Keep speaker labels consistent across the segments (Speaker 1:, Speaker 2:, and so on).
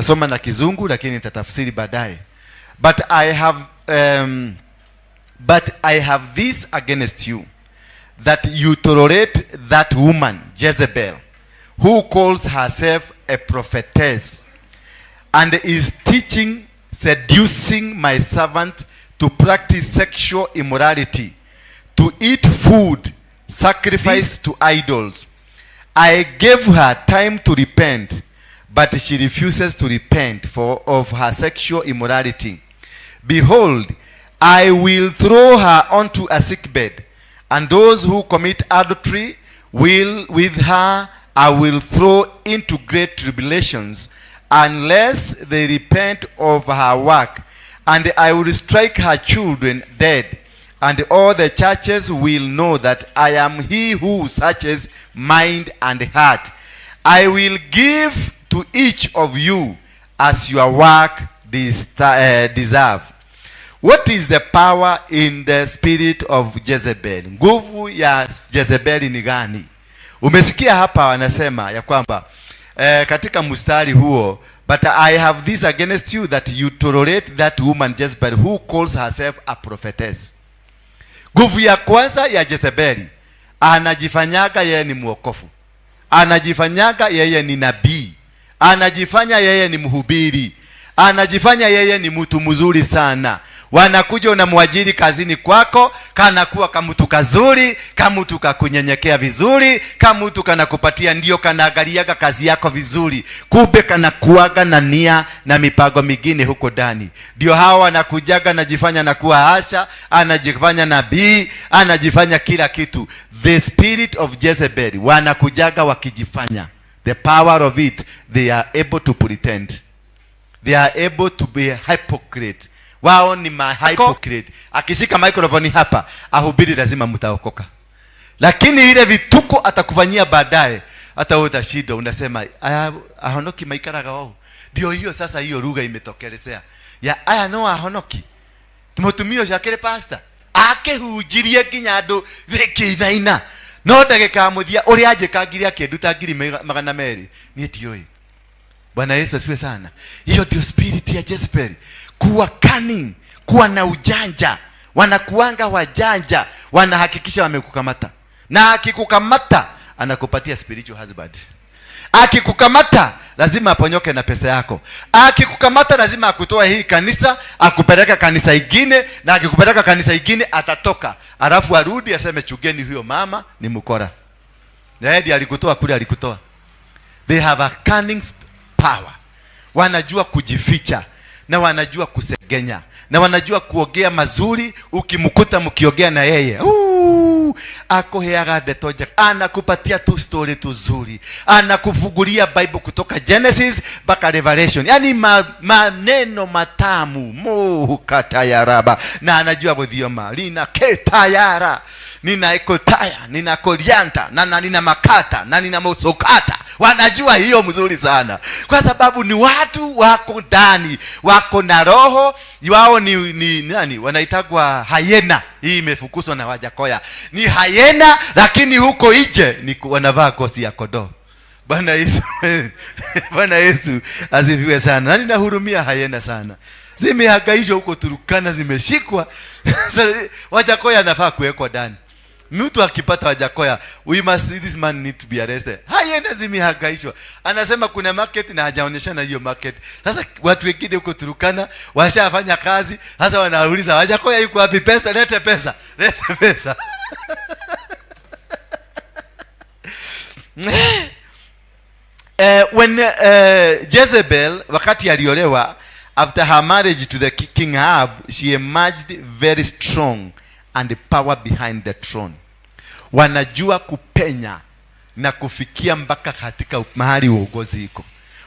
Speaker 1: Nitasoma na Kizungu lakini nitatafsiri baadaye. But I have this against you, that you tolerate that woman Jezebel, who calls herself a prophetess and is teaching, seducing my servant to practice sexual immorality, to eat food sacrificed to idols. I gave her time to repent, but she refuses to repent for of her sexual immorality. Behold, I will throw her onto a sickbed, and those who commit adultery will with her I will throw into great tribulations, unless they repent of her work. And I will strike her children dead, and all the churches will know that I am he who searches mind and heart. I will give to each of you as your work deserve. What is the power in the spirit of Jezebel? Nguvu ya Jezebeli ni gani? Umesikia hapa wanasema ya kwamba katika mstari huo, "But I have this against you, that you tolerate that woman Jezebel, who calls herself a prophetess." Nguvu ya kwanza ya Jezebeli, anajifanyaga yeye ni mwokofu, anajifanyaga yeye ni nabii, anajifanya yeye ni mhubiri, anajifanya yeye ni mtu mzuri sana. Wanakuja, unamwajiri kazini kwako, kanakuwa kamtu kazuri, kamtu kakunyenyekea vizuri, kamtu kanakupatia, ndio kanaangaliaga kazi yako vizuri, kumbe kanakuaga na nia na mipango mingine huko ndani. Ndio hawa wanakujaga, anajifanya na kuwa usher, anajifanya nabii, anajifanya kila kitu. The spirit of Jezebel, wanakujaga wakijifanya. The power of it, they are able to pretend, they are able to be hypocrite. Wao ni ma hypocrite. Akishika microphone hapa ahubiri, lazima mtaokoka, lakini ile vituko atakufanyia baadaye, hata wewe utashindwa, unasema, "Aya ahonoki maikaraga wao." Ndio hiyo sasa, hiyo lugha imetokelezea ya aya no ahonoki. Mutumia ũcio akĩrĩ pastor, akĩhunjirie nginya andũ gĩkĩinaina, no ndagĩka ya mũthia ũrĩa anjĩkangire akĩnduta 200,000, niĩ ndiũĩ. Bwana Yesu asifiwe sana. Hiyo ndio spirit ya Jezebel, kuwa cunning, kuwa na ujanja. Wanakuanga wajanja, wanahakikisha wamekukamata, na akikukamata anakupatia spiritual husband. Akikukamata lazima aponyoke na pesa yako. Akikukamata lazima akutoe hii kanisa akupeleka kanisa ingine, na akikupeleka kanisa ingine atatoka, alafu arudi aseme, "Chungeni huyo mama ni mkora," na yeye ndiye alikutoa kule alikutoa. They have a cunning power. Wanajua kujificha na wanajua kusegenya na wanajua kuongea mazuri. Ukimkuta mkiongea na yeye, akuheaga ndeto njega, anakupatia tu story tuzuri, anakufungulia Bible kutoka Genesis mpaka Revelation, yani maneno matamu muhukatayaraba, na anajua guthioma lina ketayara, nina ekotaya, nina korianta na nina makata na nina mosokata. Wanajua hiyo mzuri sana, kwa sababu ni watu wako ndani, wako na roho wao. Ni nani wanaitagwa? Hyena. Hii imefukuzwa na Wajakoya, ni hyena, lakini huko nje ni wanavaa ngozi ya kondoo. Bwana Yesu, Bwana Yesu asifiwe sana. Na ninahurumia hyena sana, zimehangaishwa huko Turkana, zimeshikwa. Sasa, Wajakoya anafaa kuwekwa ndani. Mtu akipata Wajakoya, we must see, this man need to be arrested. Hyena zimehangaishwa. Anasema kuna market na hajaonyeshana hiyo market. Sasa watu wengine huko Turkana washafanya kazi, sasa wanauliza, "Wajakoya yuko wapi? Pesa, lete pesa, lete pesa." When Jezebel, wakati aliolewa, after her marriage to the King Ahab, she emerged very strong and the power behind the throne. Wanajua kupenya na kufikia mpaka katika mahali uongozi iko.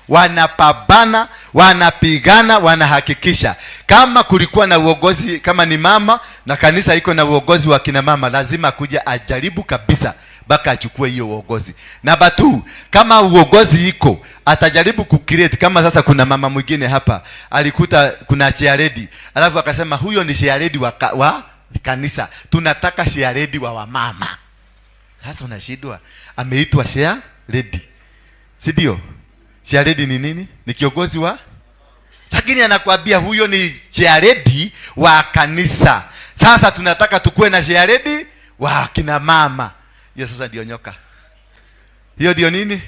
Speaker 1: Wanapambana, wanapigana, wanahakikisha kama kulikuwa na uongozi, kama ni mama na kanisa iko na uongozi wa kina mama, lazima kuja ajaribu kabisa mpaka achukue hiyo uongozi. Namba 2, kama uongozi iko, atajaribu kucreate. Kama sasa kuna mama mwingine hapa alikuta kuna chairlady, alafu akasema huyo ni chairlady wa kanisa, tunataka chairlady wa wamama. Sasa unashindwa, ameitwa chairlady, si ndio? Chairlady ni nini? Ni kiongozi wa, lakini anakuambia huyo ni chairlady wa kanisa. Sasa tunataka tukuwe na chairlady wa kina mama. Hiyo sasa ndio nyoka. Hiyo ndio nini?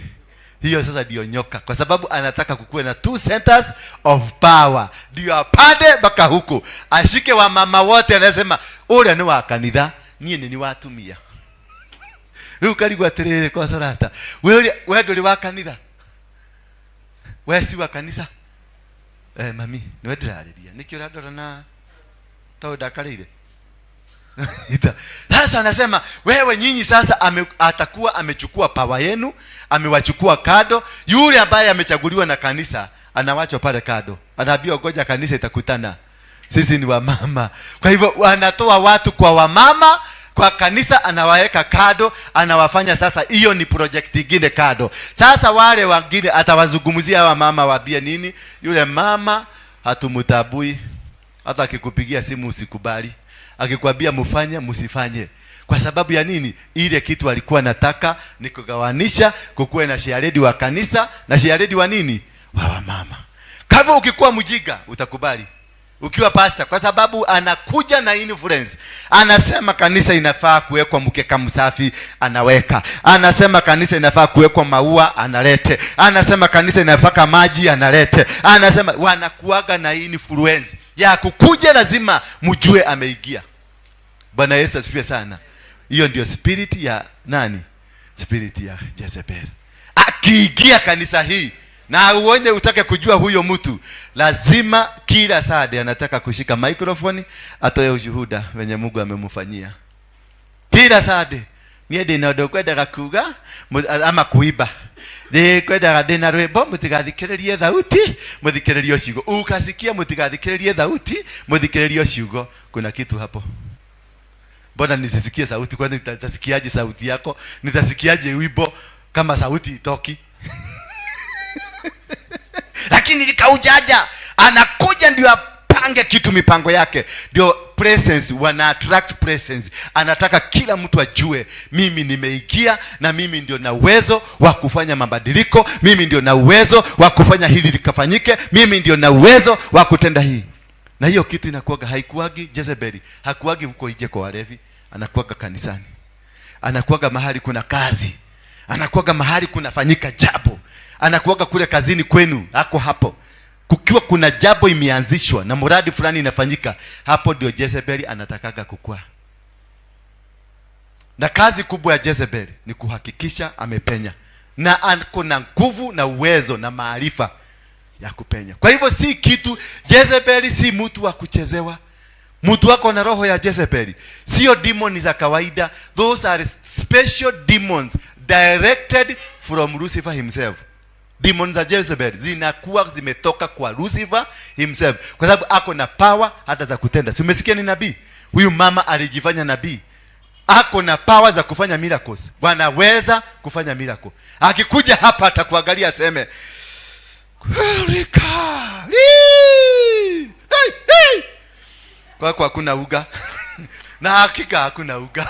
Speaker 1: Hiyo sasa ndio nyoka, kwa sababu anataka kukuwe na two centers of power, ndio apande mpaka huko ashike wamama wote. Anasema uria ni wa kanitha, niĩ nĩ ni wa atumia. Rĩu karigwo atĩrĩrĩ, kocorata we we ndũrĩ wa kanitha, we si wa kanisa. Eh, mami nĩwe ndĩrarĩria, nĩkĩ ũrandora na tondũ ndakarĩire? Sasa anasema wewe nyinyi sasa atakuwa amechukua power yenu, amewachukua kado. Yule ambaye amechaguliwa na kanisa anawachwa pale kado, anaambiwa ngoja kanisa itakutana, sisi ni wamama. Kwa hivyo wanatoa watu kwa wamama kwa kanisa, anawaweka kado, anawafanya sasa, hiyo ni project ingine kado. Sasa wale wengine atawazungumzia hawa mama, waambie nini? Yule mama hatumtabui, hata akikupigia simu usikubali, akikwambia mfanye msifanye. Kwa sababu ya nini? Ile kitu alikuwa nataka ni kugawanisha, kukuwe na chairlady wa kanisa na chairlady wa nini, wa wamama. Kwa hivyo ukikuwa mjiga utakubali ukiwa pastor, kwa sababu anakuja na influence. Anasema kanisa inafaa kuwekwa mkeka msafi, anaweka. Anasema kanisa inafaa kuwekwa maua, analete. Anasema kanisa inafaa maji, analete. Anasema wanakuaga na influence ya kukuja, lazima mjue ameingia. Bwana Yesu asifiwe sana. Hiyo ndio spirit ya nani? Spirit ya Jezebel. Akiingia kanisa hii na uone utake kujua huyo mtu, lazima kila Sunday anataka kushika microphone atoe ushuhuda wenye Mungu amemfanyia. Kila Sunday niĩ ndĩna ũndũ ngwendaga kuga ama kuiba, nĩ kwendaga ndĩna rwĩmbo, mũtigathikĩrĩrie thauti, mũthikĩrĩrie ciugo. Ukasikia mũtigathikĩrĩrie thauti, mũthikĩrĩrie ciugo, kuna kitu hapo. Mbona nisisikie sauti? Kwani nitasikiaje sauti yako? Nitasikiaje wimbo kama sauti itoki? Lakini likaujanja anakuja ndio apange kitu, mipango yake ndio presence, wana attract presence. Anataka kila mtu ajue mimi nimeingia na mimi ndio na uwezo wa kufanya mabadiliko, mimi ndio na uwezo wa kufanya hili likafanyike, mimi ndio na uwezo wa kutenda hii. Na hiyo kitu inakuwaga, haikuwagi Jezebeli, hakuwagi huko nje kwa walevi, anakuwaga kanisani, anakuwaga mahali kuna kazi, anakuwaga mahali kunafanyika jambo, anakuwaga kule kazini kwenu, ako hapo. Kukiwa kuna jambo imeanzishwa na mradi fulani inafanyika, hapo ndio Jezebeli anatakaga kukua. Na kazi kubwa ya Jezebeli ni kuhakikisha amepenya, na ako na nguvu na uwezo na maarifa ya kupenya. Kwa hivyo si kitu, Jezebeli si mtu wa kuchezewa. Mtu wako na roho ya Jezebeli sio demon za kawaida. Those are special demons directed from Lucifer himself. Demons za Jezebel zinakuwa zimetoka kwa Lucifer himself, kwa sababu ako na power hata za kutenda. Si umesikia ni nabii huyu? Mama alijifanya nabii, ako na power za kufanya miracles, wanaweza kufanya miracle. Akikuja hapa atakuangalia aseme "Rika, li, hey, hey." Kwako hakuna uga na hakika hakuna uga,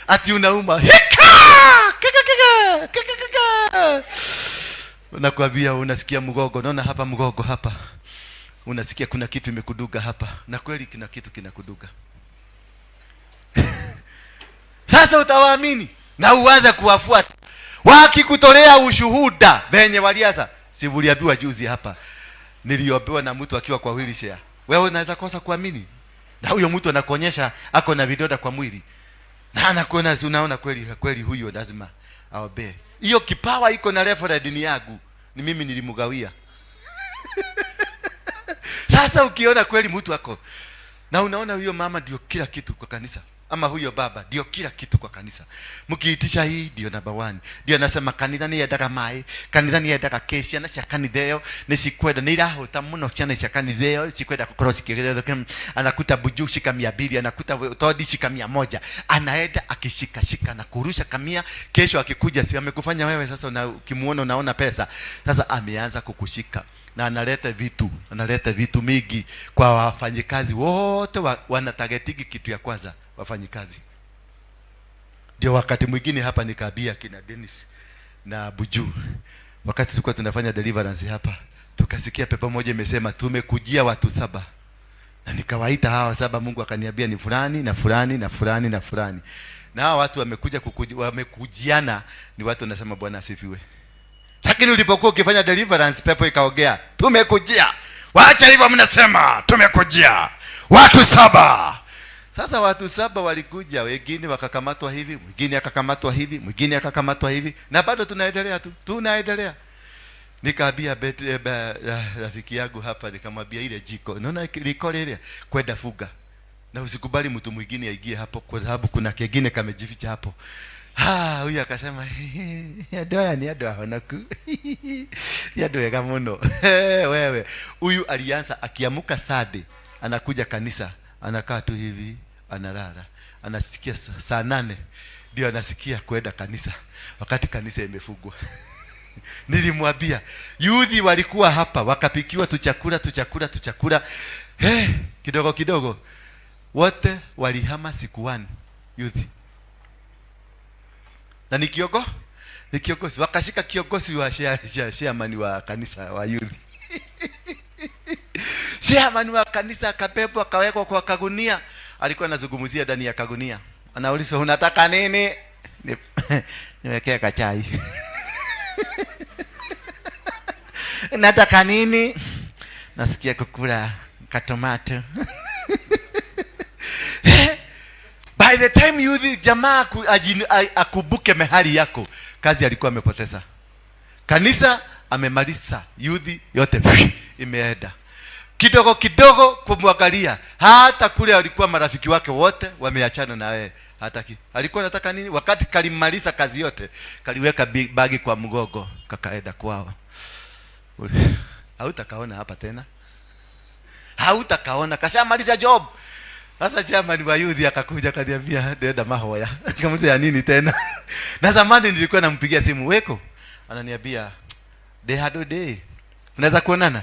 Speaker 1: ati unauma hika kika kika kika kika, nakwambia unasikia mgogo, naona hapa mgogo hapa, unasikia kuna kitu imekuduga hapa, na kweli kuna kitu kinakuduga. Sasa utawaamini na uanze kuwafuata, wakikutolea ushuhuda venye walianza. Si uliambiwa juzi hapa, niliombewa na mtu akiwa kwa wheelchair. Wewe unaweza kosa kuamini, na huyo mtu anakuonyesha ako na vidonda kwa mwili na anakuona, si unaona kweli kweli, huyo lazima aombee. Hiyo kipawa iko na reference ni yangu, ni mimi nilimgawia. Sasa ukiona kweli mtu ako na unaona huyo mama ndio kila kitu kwa kanisa, ama huyo baba ndio kila kitu kwa kanisa, mkiitisha hii ndio number one, ndio anasema kanitha nĩ yendaga maĩ, kanitha nĩ yendaga kĩ, ciana cia kanitha ĩyo nĩ cikwenda, nĩ irahũta mũno, ciana cia kanitha ĩyo cikwenda gũkorwo cikĩrĩa. Anakuta buju shika 200, anakuta todi shika 100, anaenda akishikashika na kurusha kamia. Kesho akikuja, si amekufanya wewe sasa una, ukimuona unaona pesa. Sasa ameanza kukushika na analeta vitu, analeta vitu mingi kwa wafanyikazi wote wanatargetigi kitu ya kwanza wafanyikazi. Ndio wakati mwingine hapa nikaambia kina Dennis na Buju. Wakati tulikuwa tunafanya deliverance hapa, tukasikia pepo moja imesema tumekujia watu 7. Na nikawaita hawa 7, Mungu akaniambia ni fulani na fulani na fulani na fulani. Na hawa watu wamekuja wamekujiana, ni watu wanasema Bwana asifiwe. Lakini ulipokuwa ukifanya deliverance, pepo ikaongea, tumekujia. Waacha hivyo mnasema tumekujia watu 7. Sasa watu 7 walikuja, wengine wakakamatwa hivi, mwingine akakamatwa hivi, mwingine akakamatwa hivi, na bado tunaendelea tu, tunaendelea. Nikaambia rafiki yangu hapa, nikamwambia ile jiko, unaona liko lile kwenda fuga. Na usikubali mtu mwingine aingie hapo kwa sababu kuna kingine kamejificha hapo. Huyu akasema, andu aya ni andu ahonoku. Ni andu ega muno. Wewe, huyu alianza akiamuka Sunday, anakuja kanisa, anakaa tu hivi, analala. Anasikia saa 8 ndio anasikia kwenda kanisa wakati kanisa imefungwa. Nilimwambia youth walikuwa hapa wakapikiwa tuchakula tuchakula tuchakula. Kidogo kidogo wote walihama siku 1 youth. Na ni kiongozi, ni kiongozi. Wakashika kiongozi wa chairman wa kanisa wa youth. Chairman wa kanisa akabebwa akawekwa kwa kagunia. Alikuwa anazungumzia ndani ya kagunia. Anaulizwa unataka nini? Niwekee kachai. Nataka nini? Nasikia kukula katomato. By the time you jamaa akubuke mehali yako, kazi alikuwa amepoteza. Kanisa amemaliza, youth yote imeenda. Kidogo kidogo kumwangalia, hata kule alikuwa marafiki wake wote wameachana na yeye. Hataki. Alikuwa anataka nini? Wakati kalimaliza kazi yote, kaliweka bagi kwa mgongo, kakaenda kwao. Hautakaona hapa tena. Hautakaona, kashamaliza job. Sasa chairman wa youth akakuja akaniambia nenda mahoya. Nikamuuliza ya nini tena? Na zamani nilikuwa nampigia simu weko. Ananiambia de hado de. Tunaweza kuonana?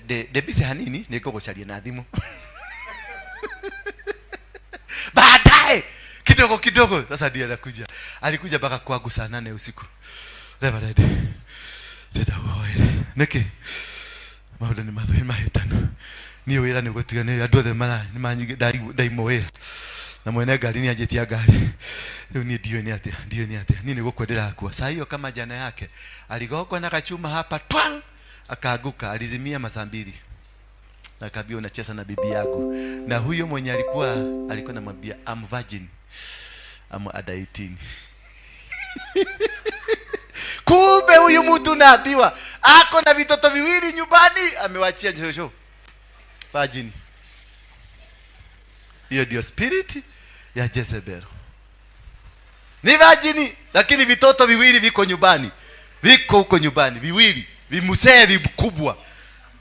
Speaker 1: De bise hanini niko kuchalia na thimu. Baadaye kidogo kidogo sasa ndiye anakuja. Alikuja mpaka kwangu saa 8 usiku. Reverend. Teta uhoere. Niki? Maũndũ nĩ mathũĩ mahĩtanu. Niĩ wĩra nĩ gũtiga nĩ andũ othe mara nĩ manyige ndaimwo wĩra. Na mwene ngari nĩ anjĩtia ngari. Rĩu niĩ ndiũĩ nĩ atĩa, ndiũĩ nĩ atĩa. Niĩ nĩ gũkua ndĩrakua. Saa hiyo kama jana yake aligongwa na kachuma hapa twang, akaanguka, alizimia masaa 2. Na akaambia unacheza na bibi yako. Na huyo mwenye alikuwa anamwambia I'm virgin. I'm under 18. Kumbe huyu mtu naambiwa ako na vitoto viwili nyumbani, amewachia shosho. Virgin. Hiyo ndio spirit ya Jezebel. Ni virgin, lakini vitoto viwili viko nyumbani. Viko huko nyumbani viwili, vimusee vikubwa.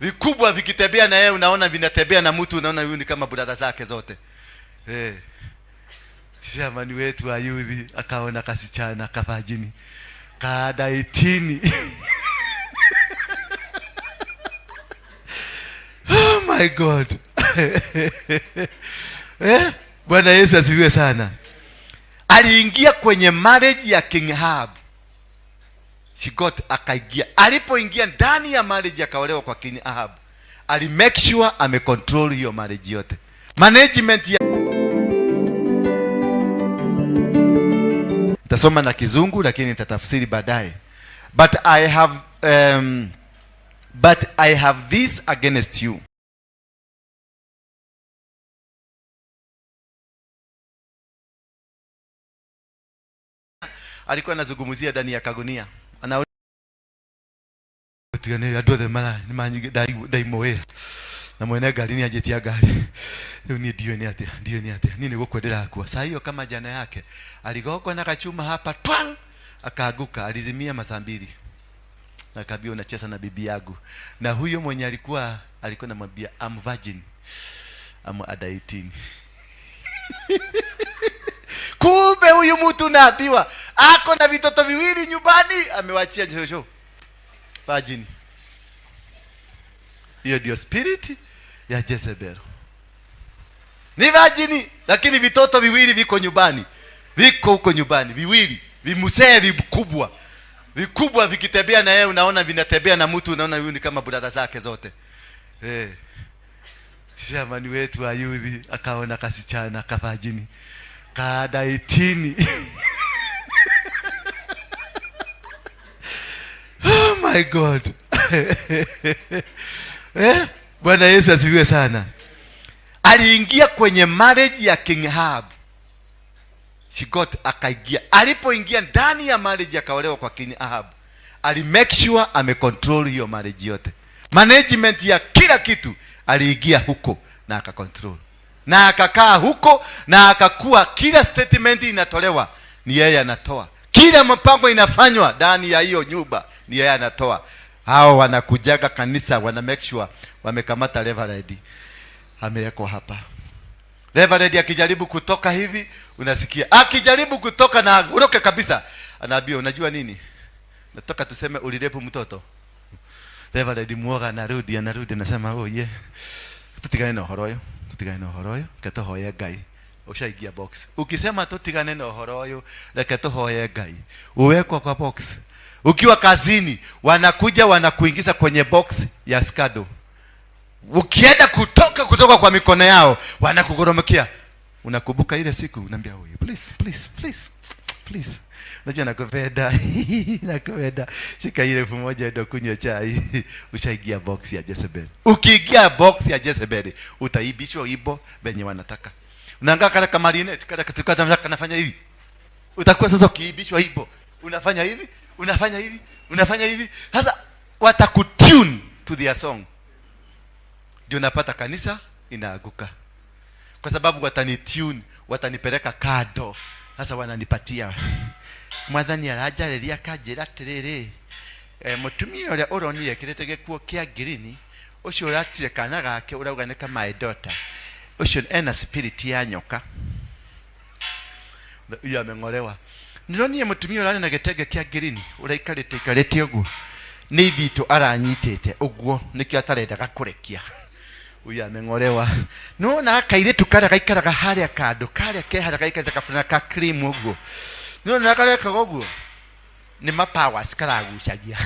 Speaker 1: Vikubwa vikitembea na yeye unaona vinatembea na mtu, unaona huyu ni kama brother zake zote. Jamani wetu wa youth akaona kasichana kavajini kada 18. Oh my God. Bwana Yesu asifiwe sana. Aliingia kwenye marriage ya King Ahab. She got akaingia. Alipoingia ndani ya marriage akaolewa kwa King Ahab. Ali make sure ame control hiyo marriage yote. Management ya Nitasoma na Kizungu lakini nitatafsiri baadaye. But I have this against you. Alikuwa anazungumzia ndani ya kagunia. Ana Tigane andũ othe mara nĩ manyige ndaimwo wĩra. Na mwene ngari nĩ anjĩtia ngari. Rĩu niĩ ndiũĩ nĩ atĩa, ndiũĩ nĩ atĩa. Niĩ nĩ gũkua ndĩrakua. Saa hiyo kama jana yake aligongwa na kachuma hapa twang, akaanguka, alizimia masaa 2. Na akaambia unacheza na bibi yangu. Na huyo mwenye alikuwa anamwambia I'm virgin. I'm under 18. Kumbe huyu mtu naambiwa ako na vitoto viwili nyumbani, amewachia shosho. Virgin. Hiyo ndio spirit ya Jezebel. Ni virgin, lakini vitoto viwili viko nyumbani. Viko huko nyumbani viwili, vimusee vikubwa. Vikubwa vikitembea na yeye, unaona vinatembea na mtu, unaona huyu ni kama brother zake zote. Jamani wetu wa youth akaona kasichana kavirgin kada 18. Oh my God. Bwana Yesu asifiwe sana. Aliingia kwenye marriage ya King Ahab. She got, akaingia. Alipoingia ndani ya marriage akaolewa kwa King Ahab. Ali make sure amecontrol hiyo marriage yote. Management ya kila kitu aliingia huko na akacontrol. Na akakaa huko na akakuwa kila statement inatolewa ni yeye anatoa. Kila mpango inafanywa ndani ya hiyo nyumba ni yeye anatoa. Hao wanakujaga kanisa wana make sure wamekamata Reverend. Amewekwa hapa. Reverend akijaribu kutoka hivi unasikia. Akijaribu kutoka na uroke kabisa. Anaambia unajua nini? Nataka tuseme ulirape mtoto. Reverend muoga anarudi, anarudi anasema oh yeah. Tutigane na ũhoro ũyũ, tutigane na ũhoro ũyũ, reke tũhoye Ngai. Ushaingia box. Ukisema tutigane na ũhoro ũyũ, reke tũhoye Ngai. Uwekwa kwa box. Ukiwa kazini, wanakuja wanakuingiza kwenye box ya scandal. Ukienda kutoka kwa mikono yao, wanakugoromokia. Unakumbuka ile siku, unaambia huyu, please, please, please, please. Unajua nakupenda. Nakupenda. Shika ile 1000 ndio kunywa chai. Ushaingia box ya Jezebel. Ukiingia box ya Jezebel, utaibishwa ibo venye wanataka. Unaangaa kale kama marinette, kale katika kanafanya hivi. Utakuwa sasa ukiibishwa ibo. Unafanya hivi, unafanya hivi, unafanya hivi. Sasa watakutune to their song. Ndio unapata kanisa inaaguka. Kwa sababu watanitune, watanipeleka kado. Sasa wananipatia. Mwathani aranjarĩria akanjĩra atĩrĩrĩ, mũtumia ũrĩa ũronire ekĩrĩte gĩkuo kĩa ngirini, ũcio ũratire kana gake ũrauga nĩ ka my daughter, ũcio ena spirit ya nyoka. Iyo ameng'olewa. Nĩronire mũtumia ũrarĩ na gĩtenge kĩa ngirini, ũraikarĩte ikarĩte ũguo, nĩ ithitũ aranyitĩte ũguo, nĩkĩo atarendaga kũrekia. Huyu ameng'olewa. Nĩwona kairĩtu karĩa gaikaraga harĩa kando, karĩa ke harĩa gaikarĩte kabuna ka cream ũguo. Nĩwona karekaga ũguo? Nĩ ma powers karagucagia.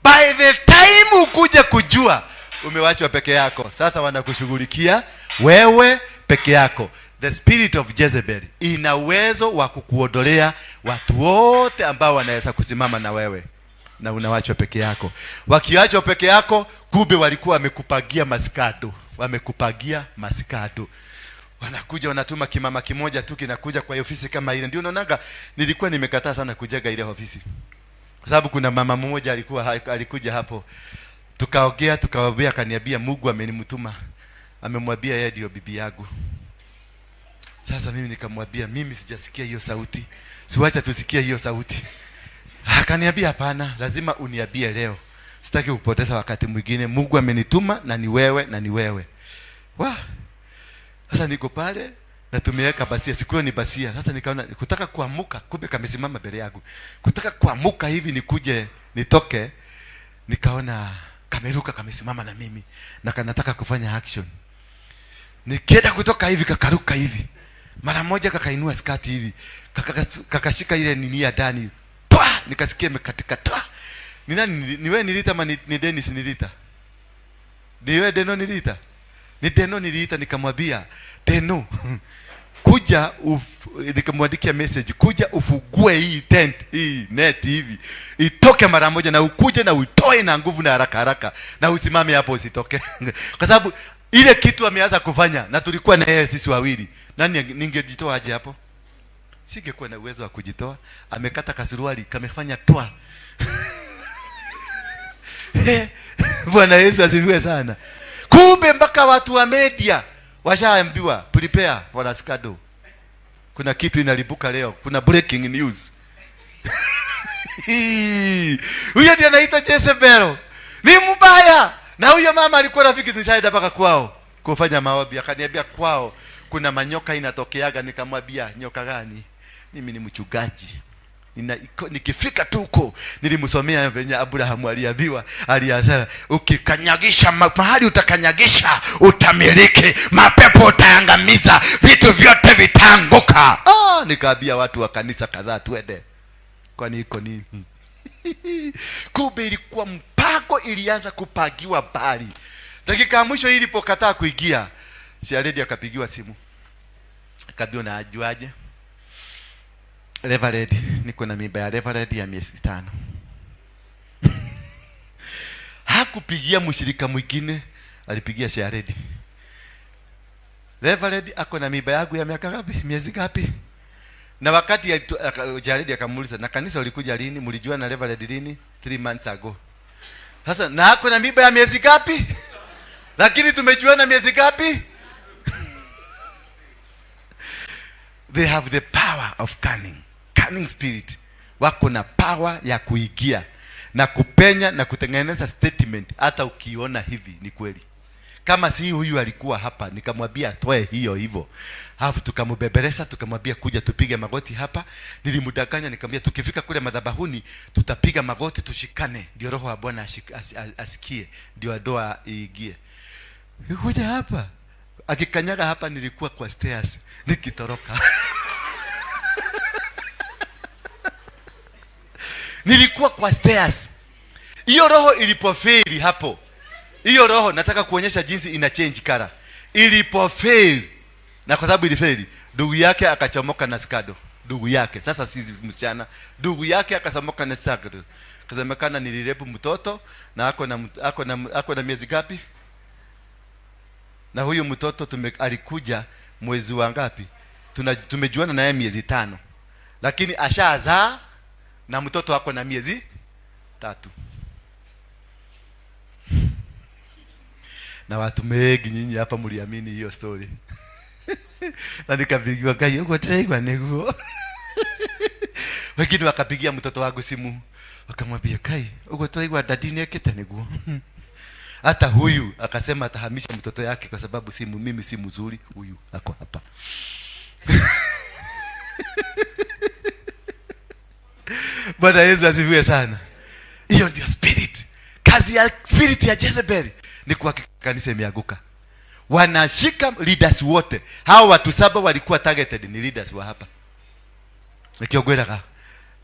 Speaker 1: By the time ukuje kujua umewachwa peke yako. Sasa wanakushughulikia wewe peke yako. The spirit of Jezebel ina uwezo wa kukuondolea watu wote ambao wanaweza kusimama na wewe, na unawachwa peke yako. Wakiachwa peke yako, kumbe walikuwa wamekupagia masikado, wamekupagia masikado. Wanakuja wanatuma kimama kimoja tu kinakuja kwa ofisi kama ile. Ndio unaonaga nilikuwa nimekataa sana kujaga ile ofisi. Kwa sababu kuna mama mmoja alikuja hapo. Tukaongea, tukaongea, akaniambia Mungu amenimtuma. Amemwambia yeye ndio bibi yangu. Sasa mimi nikamwambia mimi sijasikia hiyo sauti. Siwacha tusikie hiyo sauti. Akaniambia hapana, lazima uniambie leo. Sitaki kupoteza wakati mwingine. Mungu amenituma na ni wewe na ni wewe. Wah. Sasa niko pale na tumeweka basia, siku hiyo ni basia. Sasa nikaona kutaka kuamuka, kumbe kamesimama mbele yangu. Kutaka kuamuka hivi nikuje nitoke, nikaona kameruka kamesimama na mimi na kanataka kufanya action. Nikienda kutoka hivi kakaruka hivi. Mara moja kakainua skati hivi. Kakashika ile nini ya ndani. Twa! Nikasikia imekatika twa. Ni nani? Ni wewe nilita ama ni Dennis nilita? Ni wewe Deno nilita? Ni Deno niliita, nikamwambia Deno kuja nikamwandikia message, kuja ufugue hii tent, hii net hivi itoke mara moja, na ukuje na uitoe na nguvu na haraka haraka, na usimame hapo usitoke. Kwa sababu ile kitu ameanza kufanya na tulikuwa na yeye sisi wawili, nani ningejitoa aje hapo? Singekuwa na uwezo wa kujitoa. Amekata kasuruali kamefanya twa. Bwana Yesu asifiwe sana. Kumbe mpaka watu wa media washaambiwa prepare for a scandal. Kuna kitu inalipuka leo, kuna breaking news. Huyo ndiye anaitwa Jezebel. Ni mbaya. Na huyo mama alikuwa rafiki, tulishaenda mpaka kwao kufanya maombi. Akaniambia kwao kuna manyoka inatokeaga. Nikamwambia nyoka gani? Mimi ni mchungaji. Nikifika tu huko nilimsomea venye Abraham aliambiwa, aliasema ukikanyagisha mahali utakanyagisha utamiliki, mapepo utaangamiza, vitu vyote vitaanguka. Nikaambia watu wa kanisa kadhaa twende. Kwani iko nini? Kumbe ilikuwa mpango, ilianza kupagiwa mbali. Dakika ya mwisho ilipokataa kuingia, Siaredi akapigiwa simu, akaambiwa, "Unajuaje? Reverend, niko na mimba ya Reverend ya miezi 5." Hakupigia mshirika mwingine, alipigia Siaredi. "Reverend ako na mimba yangu ya miaka ngapi? Miezi ngapi?" Na wakati Jared akamuuliza, "Na kanisa ulikuja lini? Mlijua na Reverend lini?" "3 months ago." "Sasa na ako na mimba ya miezi ngapi? Lakini tumejuana miezi ngapi?" They have the power of cunning. Cunning spirit. Wako na power ya kuingia na kupenya na kutengeneza statement, hata ukiona hivi ni kweli. Kama si huyu alikuwa hapa, nikamwambia atoe hiyo hivyo, alafu tukamubebeleza, tukamwambia kuja tupige magoti hapa. Nilimdanganya, nikamwambia tukifika kule madhabahuni tutapiga magoti tushikane, ndio roho wa Bwana asikie, ndio ndoa iingie. Kuja hapa, akikanyaga hapa, nilikuwa kwa stairs nikitoroka. Nilikuwa kwa stairs. Hiyo roho ilipofeli hapo, hiyo roho nataka kuonyesha jinsi ina change color. Ilipofeli, na kwa sababu ilifeli, ndugu yake akachomoka na skado. Ndugu yake, sasa si msichana, ndugu yake akachomoka na skado. Kasemekana nilirepu mtoto na ako na miezi ngapi? Na huyu mtoto alikuja mwezi wa ngapi? Tumejuana naye miezi 5. Lakini ashazaa na mtoto ako na miezi 3. Na watu wengi nyinyi hapa mliamini hiyo story. Na nikapigiwa, Ngai uko tiraigwa niguo. Wengine wakapigia mtoto wangu simu, wakamwambia, Kai, uko tiraigwa dadi nekete niguo. Hata huyu akasema atahamisha mtoto yake kwa sababu simu mimi si mzuri, huyu ako hapa. Bwana Yesu asifiwe sana. Hiyo ndio spirit. Kazi ya spirit ya Jezebel ni kuhakikisha kanisa imeanguka. Wanashika leaders wote. Hao watu 7 walikuwa targeted ni leaders wa hapa. Nikiogweraga,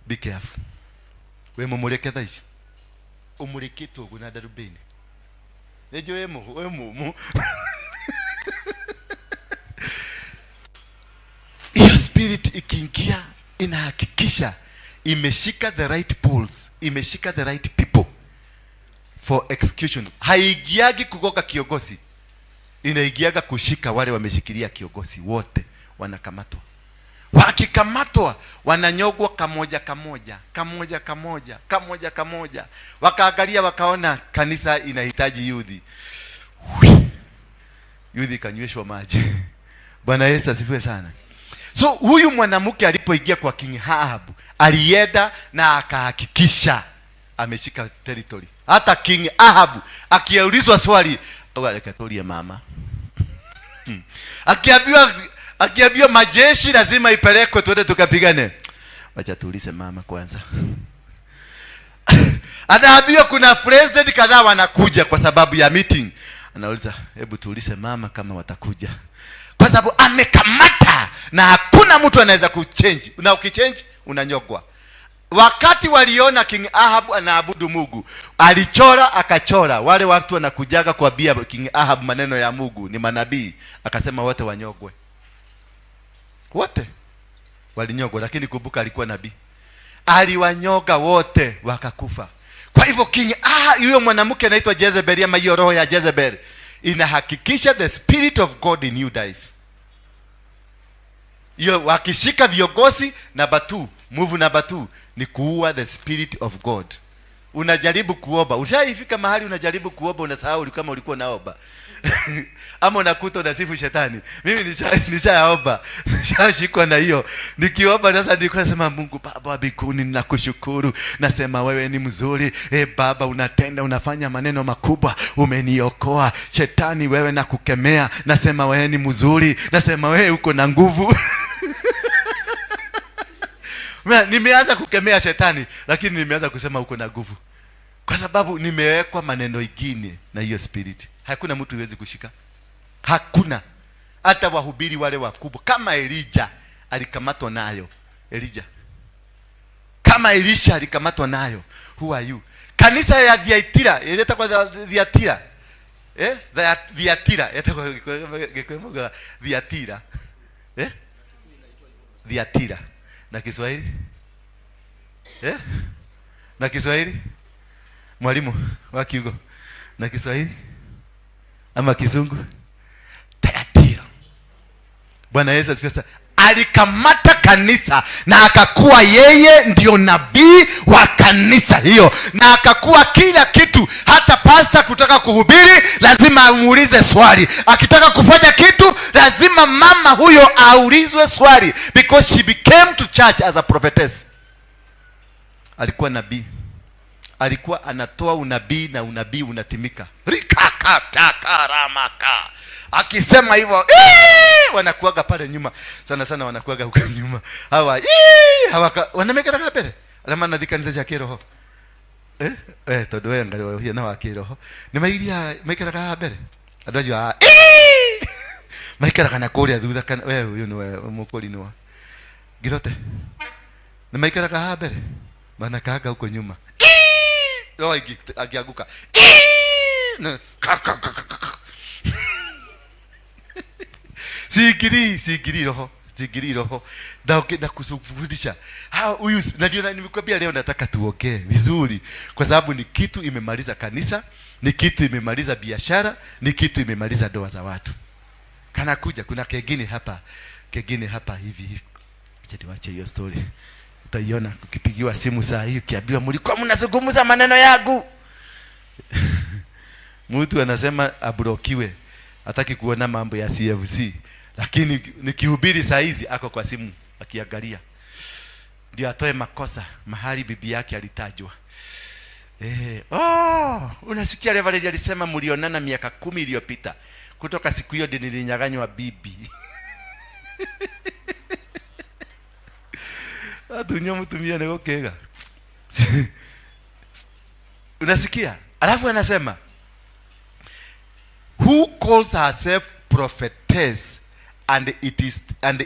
Speaker 1: be careful. We mumureke thaa ici. Umurikitwo uguo na darubini. Nĩnjũĩ wĩ mũmũ. Hiyo spirit ikiingia inahakikisha imeshika the right poles, imeshika the right people for execution. Haiingiagi kugoka kiongozi, inaingiaga kushika wale wameshikilia kiongozi. Wote wanakamatwa. Wakikamatwa wananyogwa kamoja kamoja, kamoja kamoja, kamoja kamoja. Wakaangalia wakaona kanisa inahitaji youth. Youth ikanyweshwa maji. Bwana Yesu asifiwe sana. So huyu mwanamke alipoingia kwa King Ahab, alienda na akahakikisha ameshika territory. Hata King Ahab akiulizwa swali, akatolia mama. Akiambiwa majeshi lazima ipelekwe twende tukapigane, wacha tuulize mama kwanza. Anaambiwa kuna president kadhaa wanakuja kwa sababu ya meeting. Anauliza, hebu tuulize mama kama watakuja. Kwa sababu amekamata na hakuna mtu anaweza kuchange. Na ukichange unanyogwa. Wakati waliona King Ahab anaabudu Mungu, alichora akachora. Wale watu wanakujaga kuambia King Ahab maneno ya Mungu ni manabii, akasema wote wanyogwe. Wote walinyogwa, lakini kumbuka alikuwa nabii. Aliwanyoga wote wakakufa. Kwa hivyo King Ahab, huyo mwanamke anaitwa Jezebel, ama hiyo roho ya Jezebel inahakikisha the spirit of God in you dies. Hiyo wakishika viongozi, number 2, move number 2 ni kuua the spirit of God. Unajaribu kuomba, ushaifika mahali unajaribu kuomba unasahau kama ulikuwa unaomba. Ama unakuta unasifu shetani. Mimi nishaomba, nishashikwa na hiyo. Nikiomba sasa nilikuwa nasema Mungu Baba wa mbinguni ninakushukuru. Nasema wewe ni mzuri. Baba unatenda, unafanya maneno makubwa, umeniokoa. Shetani wewe nakukemea. Nasema wewe ni mzuri. Nasema wewe uko na nguvu. Nimeanza kukemea shetani, lakini nimeanza kusema uko na nguvu. Kwa sababu nimewekwa maneno ingine na hiyo spirit. Hakuna mtu hawezi kushika. Hakuna. Hata wahubiri wale wakubwa kama Elijah alikamatwa nayo. Elijah. Kama Elisha alikamatwa nayo, who are you? Kanisa ya Thiatira, ĩretagwo Thiatira, eh, Thiatira ĩtagwo Gĩkũyũ maugaga Thiatira, eh, Thiatira na Kiswahili, eh, na Kiswahili, mwalimu wa kiugo, na Kiswahili ama Kizungu, Thyatira. Bwana Yesu asifiwe sana. Alikamata kanisa na akakuwa yeye ndio nabii wa kanisa hiyo, na akakuwa kila kitu. Hata pasta kutaka kuhubiri lazima amuulize swali, akitaka kufanya kitu lazima mama huyo aulizwe swali, because she became to church as a prophetess. Alikuwa nabii, alikuwa anatoa unabii na unabii unatimika. Rikakatakaramaka, akisema hivyo, "Ii!" Wanakuaga pale nyuma sana sana, wanakuaga huko nyuma hawa. "Ii!" Hawaka wanamekeraga mbere arĩa manathi kanitha cia kĩroho, eh eh, tondũ we ngarĩ ũhiana wa kĩroho nĩ mairia maikaraga haha mbere, andũ acio a "Ii!" Maikaraga na kũrĩa thutha, kana we ũyũ nĩwe mũkũri nĩ wa ngirote nĩ maikaraga haha mbere, manakaanga huko nyuma. "Ii!" Roho angĩanguka, "Ii!" Ka, ka, ka, ka, ka. Siingilii, siingilii roho, siingilii roho na kufundisha huyu. Na ndio nimekwambia leo nataka tuongee vizuri, kwa sababu ni kitu imemaliza kanisa, ni kitu imemaliza biashara, ni kitu imemaliza ndoa za watu. Kana kuja kuna kengine hapa, kengine hapa hivi hivi. Acha niwache hiyo story, utaiona ukipigiwa simu saa hii ukiambiwa mlikuwa mnazungumza maneno yangu. Mtu anasema ablokiwe, hataki kuona mambo ya CFC, lakini nikihubiri saa hizi ako kwa simu akiangalia ndio atoe makosa mahali bibi yake alitajwa. Eh, oh, unasikia Reverend alisema mlionana miaka 10 iliyopita. Kutoka siku hiyo ndio nilinyang'anywa bibi. Atunywa mtumia nĩ gũkĩga. Unasikia? Alafu anasema, who calls herself prophetess and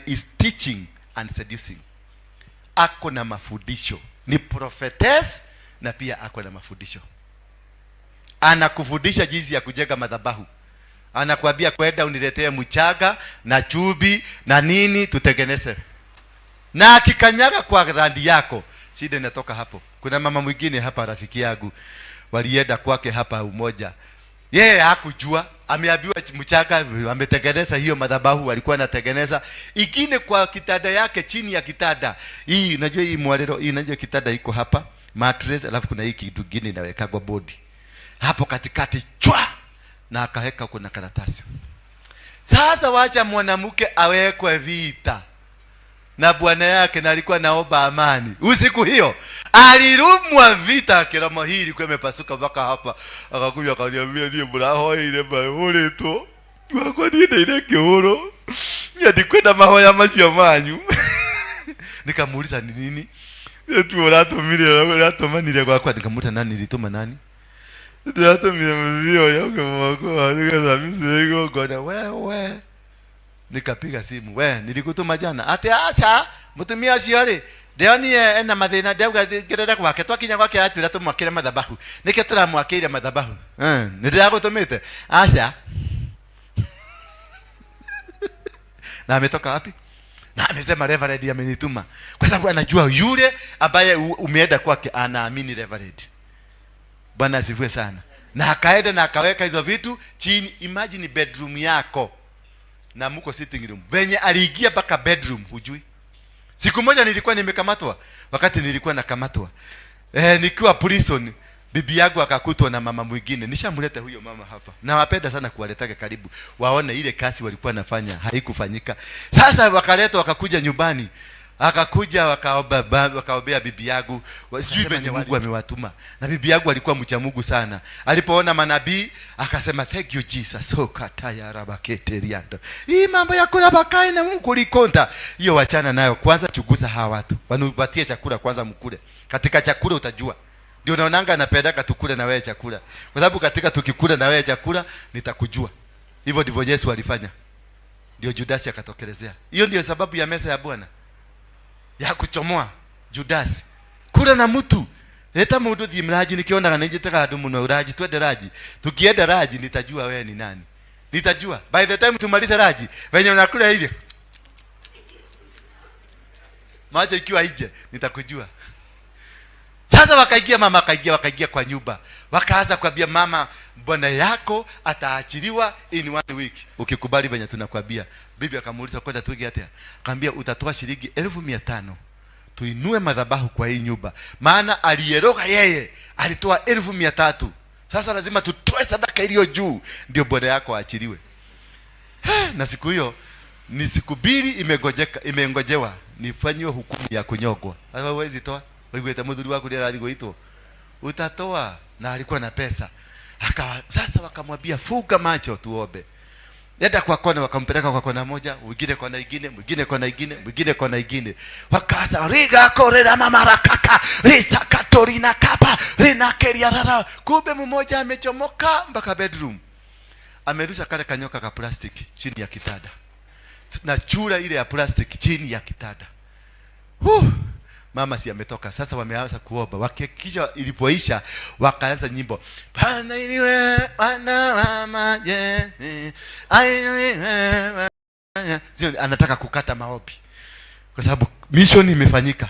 Speaker 1: is teaching and seducing. Ako na mafundisho, ni prophetess na pia ako na mafundisho. Anakufundisha jinsi ya kujenga madhabahu, anakuambia kwenda uniletee mchanga na chumvi na nini tutengeneze, na akikanyaga kwa randi yako, shida inatoka hapo. Kuna mama mwingine hapa, rafiki yangu, walienda kwake hapa Umoja, yeye hakujua, ameambiwa mchanga, ametengeneza hiyo madhabahu, alikuwa anatengeneza ingine kwa kitanda yake, chini ya kitanda hii. Unajua hii mwarero hii, unajua kitanda iko hapa, mattress, alafu kuna hii kitu kingine inaweka kwa bodi hapo katikati, chwa, na akaweka kuna karatasi. Sasa wacha mwanamke awekwe vita na bwana yake, na alikuwa naomba amani usiku hiyo, alirumwa vita, kiromo hii ilikuwa imepasuka mpaka hapa. Akakuja akaniambia, niĩ mũrahoeire mahũrĩtwo gwakwa, niĩ ndeire kĩhũro, niĩ ndikwenda mahoya macio manyu. Nikamuuliza, ni nini tu ũratũmire, ũratũmanire gwakwa? Nikamuuliza, nani nilituma nani? Ndĩratũmire mũthuri ũrĩa ũngĩ mwakwa nĩgetha micire igongona. Wewe, nikapiga simu, we nilikutuma jana? Ati aca, mutumia ũcio rĩ, ndĩronire ena mathĩna, ndauga ngerere gwake, twakinya gwake atwĩra tũmwakĩre mathabahu, nĩkĩo tũramwakĩire mathabahu. Eh, nĩ ndĩragũtũmĩte? Aca. Na ametoka wapi? Na amesema Reverend amenituma, kwa sababu anajua yule ambaye umeenda kwake anaamini Reverend. Bwana asifiwe sana. Na akaenda na akaweka hizo vitu chini. Imagine bedroom yako na mko sitting room, venye aliingia mpaka bedroom hujui. Siku moja nilikuwa nimekamatwa, wakati nilikuwa nakamatwa, eh, nikiwa prison, bibi yangu akakutwa na mama mwingine. Nishamleta huyo mama hapa, nawapenda sana kuwaletaga karibu waone ile kazi walikuwa nafanya haikufanyika. Sasa wakaletwa wakakuja nyumbani, akakuja wakaomba, wakaombea bibi yangu, sijui venye Mungu amewatuma. Na bibi yangu alikuwa mcha Mungu sana, alipoona manabii akasema, thank you Jesus. Oh, kataya rabaketeriando, hii mambo ya kula bakai na Mungu likonta hiyo, wachana nayo kwanza. Chunguza hawa watu, wanupatie chakula kwanza, mkule. Katika chakula utajua. Ndio naonanga napendaka tukule na wewe chakula, kwa sababu katika tukikula na wewe chakula nitakujua. Hivyo ndivyo Yesu alifanya, ndio Judasi akatokelezea. Hiyo ndio sababu ya meza ya Bwana ya kuchomoa Judasi. Kula na mtu. Leta mtu thiĩ mraji nikionaga nĩ andũ mũno raji, twende raji. Tukienda raji nitajua wewe ni nani. Nitajua. By the time tumalize raji, venye unakula hivi, macho ikiwa nje, nitakujua. Sasa wakaingia, mama akaingia, wakaingia kwa nyumba, wakaanza kuambia mama, bwana yako ataachiliwa in one week ukikubali venye tunakwambia. Bibi akamuuliza, kwenda tuige atia? Akamwambia, utatoa shilingi 500,000 tuinue madhabahu kwa hii nyumba, maana aliyeroga yeye alitoa 300,000. Sasa lazima tutoe sadaka iliyo juu ndio bwana yako aachiliwe. Na siku hiyo ni siku mbili imegojeka, imengojewa nifanyiwe hukumu ya kunyongwa. Sasa huwezi toa, waiguĩte mũthuri waku nĩ gwĩtwo, utatoa. Na alikuwa na pesa. Akawa sasa wakamwambia, fuga macho tuombe. Enda kwa kona, wakampeleka kwa kona moja, mwingine kona ingine, mwingine kona ingine, mwingine kona ingine. Wakaanza riga korera mama rakaka risakatorina kapa rinakeria rara. Kumbe mmoja amechomoka mpaka bedroom, amerusha kale kanyoka ka plastic chini ya kitanda na chura ile ya plastic chini ya kitanda. Huh. Mama si ametoka sasa, wameanza kuomba. Wakihakikisha ilipoisha, wakaanza nyimbo, Bwana iliwe Bwana wa majeshi, ainuliwe. Sio, anataka kukata maombi kwa sababu mission imefanyika.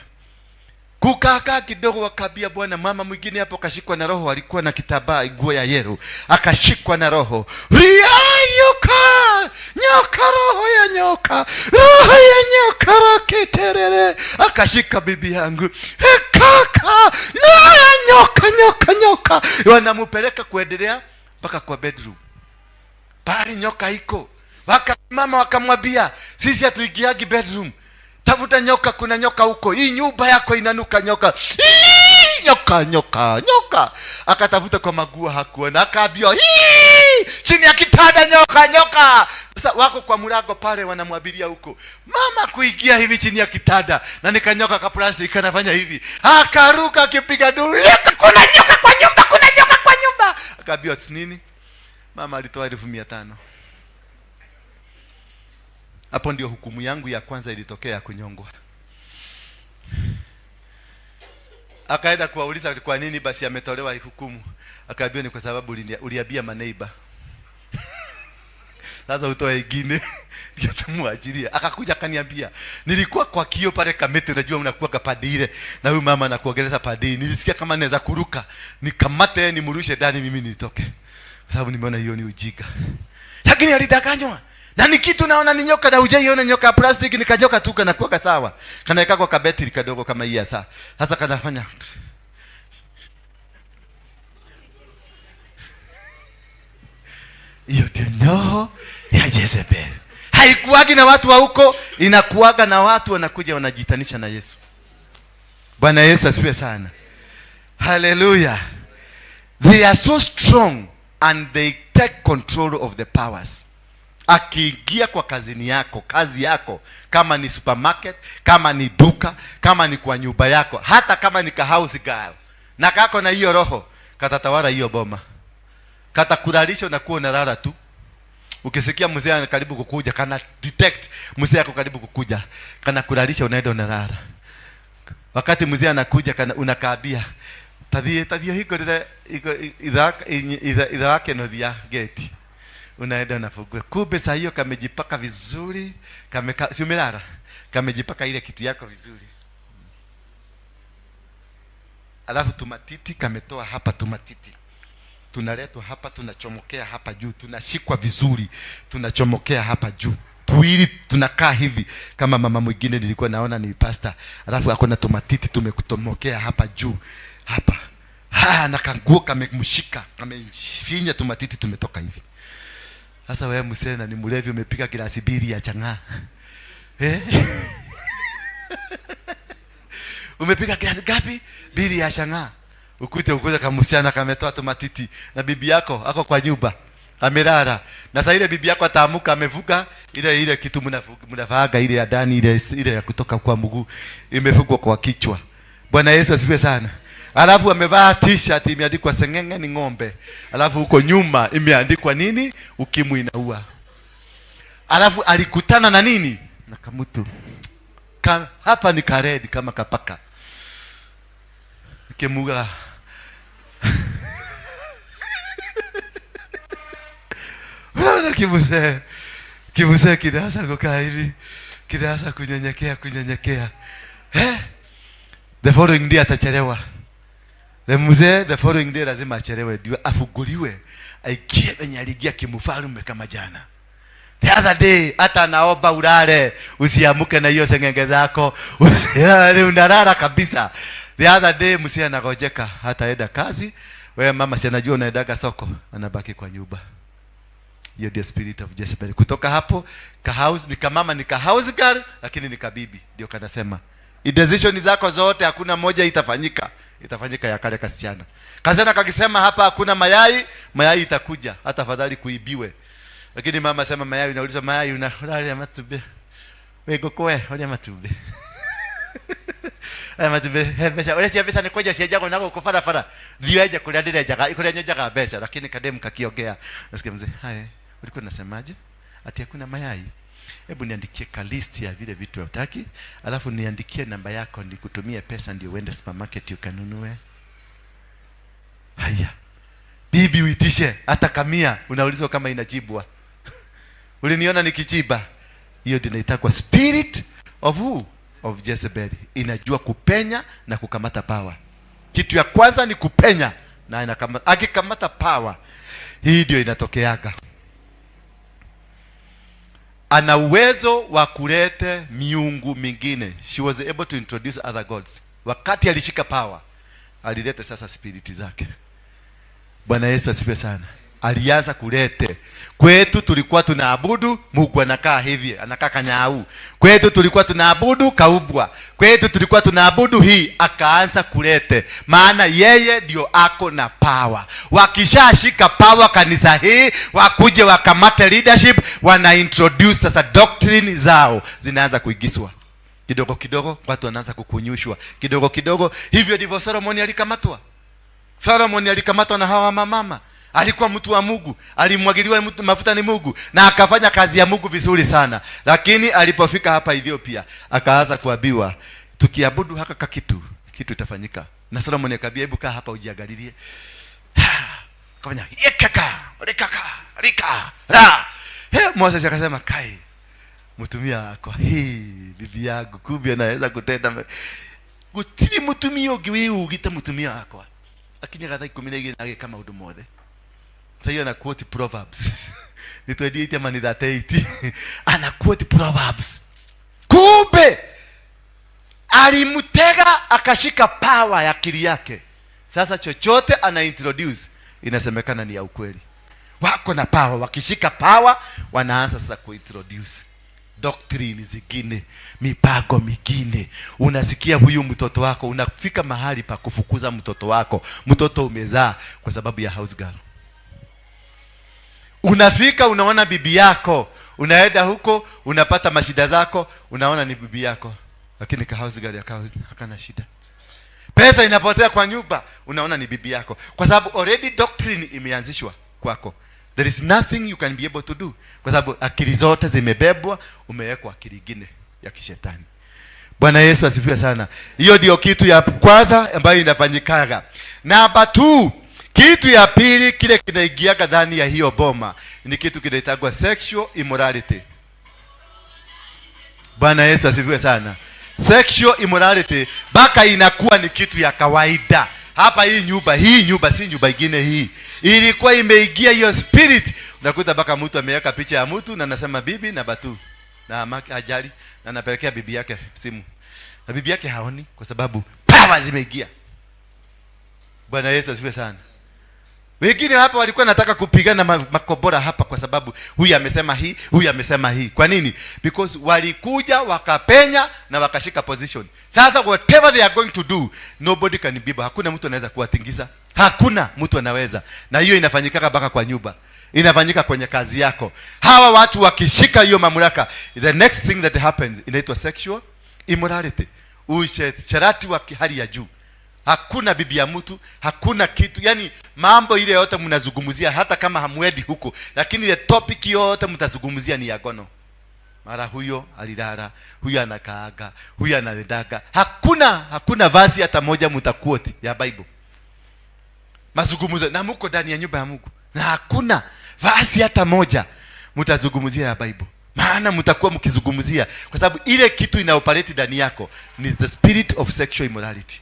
Speaker 1: Kukaa kidogo, wakabia Bwana. Mama mwingine hapo akashikwa na roho, alikuwa na kitambaa nguo ya yellow, akashikwa na roho, riayuka nyoka, roho ya nyoka, roho ya nyoka rakiterere, akashika bibi yangu, kaka, roho ya nyoka, nyoka, nyoka, wanamupeleka kuendelea mpaka kwa bedroom pale nyoka iko. Wakamama wakamwambia, sisi hatuingiagi bedroom, tafuta nyoka, kuna nyoka huko, hii nyumba yako inanuka nyoka. Hii, nyoka, nyoka, nyoka. Akatafuta kwa maguo hakuona, akaambiwa, "Hii, chini ya kitanda nyoka, nyoka." Sasa wako kwa mlango pale wanamwabiria huko, mama kuingia hivi chini ya kitanda na nikanyoka ka plastic kanafanya hivi, akaruka akipiga duru, kuna nyoka kwa nyumba, kuna nyoka kwa nyumba. Akaambiwa nini? Mama alitoa 500,000. Hapo ndio hukumu yangu ya kwanza ilitokea ya kunyongwa. Akaenda kuwauliza kwa nini basi ametolewa hukumu. Akaambiwa ni kwa sababu uliambia maneiba. Sasa utoe ingine ndio tumwachilie. Akakuja akaniambia, nilikuwa kwa kio pale Kamete, unajua unakuwa padi ile na huyu mama anakuongeleza padi. Nilisikia kama naweza kuruka, nikamate yeye nimrushe ndani mimi nitoke. Kwa sababu nimeona hiyo ni ujinga. Lakini alidanganywa. Na ni kitu naona ni nyoka na hujaiona nyoka ya plastiki, ni kanyoka tu kanakuwa sawa. Kanaweka kwa kabetri kadogo kama hii sasa. Sasa kanafanya hiyo ndio roho ya Jezebel. Haikuagi na watu wa huko, inakuaga na watu wanakuja wanajitanisha na Yesu. Bwana Yesu asifiwe sana. Hallelujah. They are so strong and they take control of the powers. Akiingia kwa kazini yako, kazi yako, kama ni supermarket, kama ni duka, kama ni kwa nyumba yako, hata kama ni ka house girl, na kako na hiyo roho, katatawala hiyo boma. Katakulalisha na kuwa unalala tu. Ukisikia mzee karibu kukuja, kana detect mzee yako karibu kukuja, kana kulalisha, unaenda unalala. Wakati mzee anakuja, kana unakaabia tathie tathie hingũrĩre itha wake nothia gate, unaenda unafungue. Kumbe saa hiyo kamejipaka vizuri, kameka, si umelala, kamejipaka ile kitu yako vizuri, alafu tumatiti kametoa hapa, tumatiti tunaletwa hapa, tunachomokea hapa juu, tunashikwa vizuri, tunachomokea hapa juu tuwili, tunakaa hivi kama mama mwingine nilikuwa naona ni pastor, alafu ako na tumatiti tumekutomokea hapa juu hapa, ha, na kanguo kamemshika, kamefinya, tumatiti tumetoka hivi. Sasa wewe msena ni mlevi, umepiga glasi mbili ya chang'aa eh? Umepiga glasi ngapi? Mbili ya chang'aa. Ukute ukute kama kametoa tumatiti na bibi yako ako kwa nyumba amelala, na saa ile bibi yako ataamuka amevuka ile ile kitu mnavaaga ile ya ndani, ile ile ya kutoka kwa mguu imefungwa kwa kichwa. Bwana Yesu asifiwe sana. Alafu amevaa t-shirt imeandikwa sengenge ni ng'ombe, alafu huko nyuma imeandikwa nini? Ukimwi inaua. Alafu alikutana na nini? Na kamutu hapa ni karedi kama kapaka. Kimuga. Unaona kimzee. Kimzee kinaanza kukaa hivi. Kinaanza kunyenyekea, kunyenyekea. Eh? The following day atachelewa. The mzee the following day lazima achelewe ndio afunguliwe aikie venye aliingia kimfalme kama jana. The other day hata anaomba ulale, usiamuke na hiyo sengenge zako. Usilale, unalala kabisa. The other day mzee anagojeka, hataenda kazi. Wewe mama si anajua unaendaga soko, anabaki kwa nyumba. Hiyo ndio spirit of Jezebel. Kutoka hapo ka house ni kama ni ka house girl, lakini ni kabibi ndio kanasema. I decision zako zote hakuna moja itafanyika. Itafanyika ya kale kasichana. Kasichana kakisema hapa hakuna mayai, mayai itakuja, hata afadhali kuibiwe. Lakini mama sema mayai, unauliza mayai unalala matube. Wewe gokoe, olia matube. Aya matube, he mbeca, urecia mbeca nĩ kwenja cienjagwo na gũkũ barabara. Thiĩ wenje kũrĩa ndĩrenjaga, kũrĩa nyenjaga mbeca, lakini kademu kakiongea. Nasikia mzee, haya, ulikuwa unasemaje? Ati hakuna mayai? Hebu niandikie ka list ya vile vitu hutaki, alafu niandikie namba yako nikutumie pesa ndio uende supermarket ukanunue. Haya. Bibi uitishe hata kamia, unaulizwa kama inajibwa. Uliniona nikijiba. Hiyo ndio inaitwa spirit of who? Of Jezebel. Inajua kupenya na kukamata power. Kitu ya kwanza ni kupenya na inakamata. Akikamata power, hii ndio inatokeaga. Ana uwezo wa kuleta miungu mingine. She was able to introduce other gods. Wakati alishika power, alileta sasa spirit zake. Bwana Yesu asifiwe sana. Alianza kulete. Kwetu tulikuwa tunaabudu Mungu anakaa hivi, anakaa kanyau. Kwetu tulikuwa tunaabudu kaubwa. Kwetu tulikuwa tunaabudu hii, akaanza kulete. Maana yeye ndio ako na power. Wakishashika power kanisa hii, wakuje wakamate leadership, wana introduce sasa doctrine zao zinaanza kuigiswa. Kidogo kidogo watu wanaanza kukunyushwa. Kidogo kidogo. Hivyo ndivyo Solomon alikamatwa. Solomon alikamatwa na hawa mamama. Alikuwa mtu wa Mungu, alimwagiliwa mafuta ni Mungu na akafanya kazi ya Mungu vizuri sana. Lakini alipofika hapa Ethiopia akaanza kuambiwa tukiabudu haka kakitu, kitu itafanyika. Na Solomon akaambia hebu kaa hapa ujiangalilie. Akafanya yekaka, rekaka, rika, ra. He, Moses akasema kai mtumia wako, hii bibi yangu kumbe anaweza kutenda. Gutiri mutumia ũngĩ wĩũgĩte mutumia wakwa. Akinyaga thaa ikũmi na igĩrĩ na agĩka maũndũ mothe. Sasa hiyo ana quote Proverbs. Ni 28 ama ni 38. Ana quote Proverbs. Kumbe alimtega akashika power ya akili yake. Sasa chochote ana introduce inasemekana ni ya ukweli. Wako na power, wakishika power wanaanza sasa kuintroduce doctrine zingine, mipango mingine. Unasikia huyu mtoto wako, unafika mahali pa kufukuza mtoto wako, mtoto umezaa kwa sababu ya house girl. Unafika unaona bibi yako, unaenda huko unapata mashida zako, unaona ni bibi yako, lakini ka house girl hakana shida. Pesa inapotea kwa nyumba, unaona ni bibi yako, kwa sababu already doctrine imeanzishwa kwako. There is nothing you can be able to do, kwa sababu akili zote zimebebwa, umewekwa akili nyingine ya kishetani. Bwana Yesu asifiwe sana. Hiyo ndio kitu ya kwanza ambayo inafanyikaga. Namba 2, kitu ya pili kile kinaingiaga ndani ya hiyo boma ni kitu kinaitwa sexual immorality. Bwana Yesu asifiwe sana. Sexual immorality baka inakuwa ni kitu ya kawaida. Hapa hii nyumba, hii nyumba si nyumba ingine hii. Ilikuwa imeingia hiyo spirit. Unakuta baka mtu ameweka picha ya mtu na anasema bibi na batu. Na ajali na anapelekea bibi yake simu. Na bibi yake haoni kwa sababu power zimeingia. Bwana Yesu asifiwe sana. Wengine hapa walikuwa nataka kupigana makobora hapa kwa sababu huyu amesema hii, huyu amesema hii. Kwa nini? Because walikuja wakapenya na wakashika position. Sasa whatever they are going to do, nobody can be able. Hakuna mtu anaweza kuwatingiza. Hakuna mtu anaweza. Na hiyo inafanyika mpaka kwa nyumba. Inafanyika kwenye kazi yako. Hawa watu wakishika hiyo mamlaka, the next thing that happens inaitwa sexual immorality. Usherati wa hali ya juu. Hakuna bibi ya mtu, hakuna kitu. Yani mambo ile yote mnazungumzia hata kama hamwendi huko, lakini ile topic yote mtazungumzia ni ya gono. Mara huyo alilala, huyo anakaaga, huyo anaendaga. Hakuna verse hata moja mtaquote ya Bible. Mazungumzo na muko ndani ya nyumba ya Mungu, na hakuna verse hata moja mtazungumzia ya Bible, maana mtakuwa mkizungumzia, kwa sababu ile kitu inaoperate ndani yako ni the spirit of sexual immorality.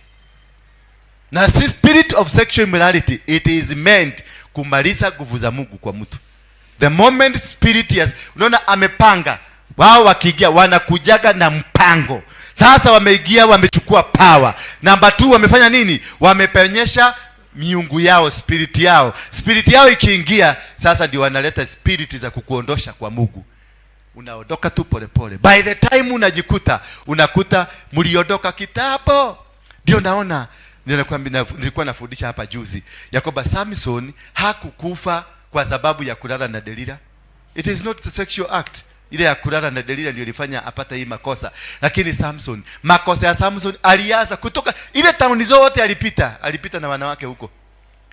Speaker 1: Na si spirit of sexual immorality, it is meant kumaliza nguvu za Mungu kwa mtu. The moment spirit, yes, unaona amepanga, wao wakiingia wanakujaga na mpango. Sasa wameingia, wamechukua power. Number 2, wamefanya nini? Wamepenyesha miungu yao, spirit yao. Spirit yao ikiingia, sasa ndio wanaleta spirit za kukuondosha kwa Mungu. Unaondoka tu polepole. By the time unajikuta, unakuta mliondoka kitambo. Ndio naona nilikuwa nafundisha hapa juzi ya kwamba Samson hakukufa kwa sababu ya kulala na Delila. It is not the sexual act. Ile ya kulala na Delila ndio ilifanya apate hii makosa. Lakini Samson, makosa ya Samson alianza kutoka ile tauni zote alipita, alipita na wanawake huko.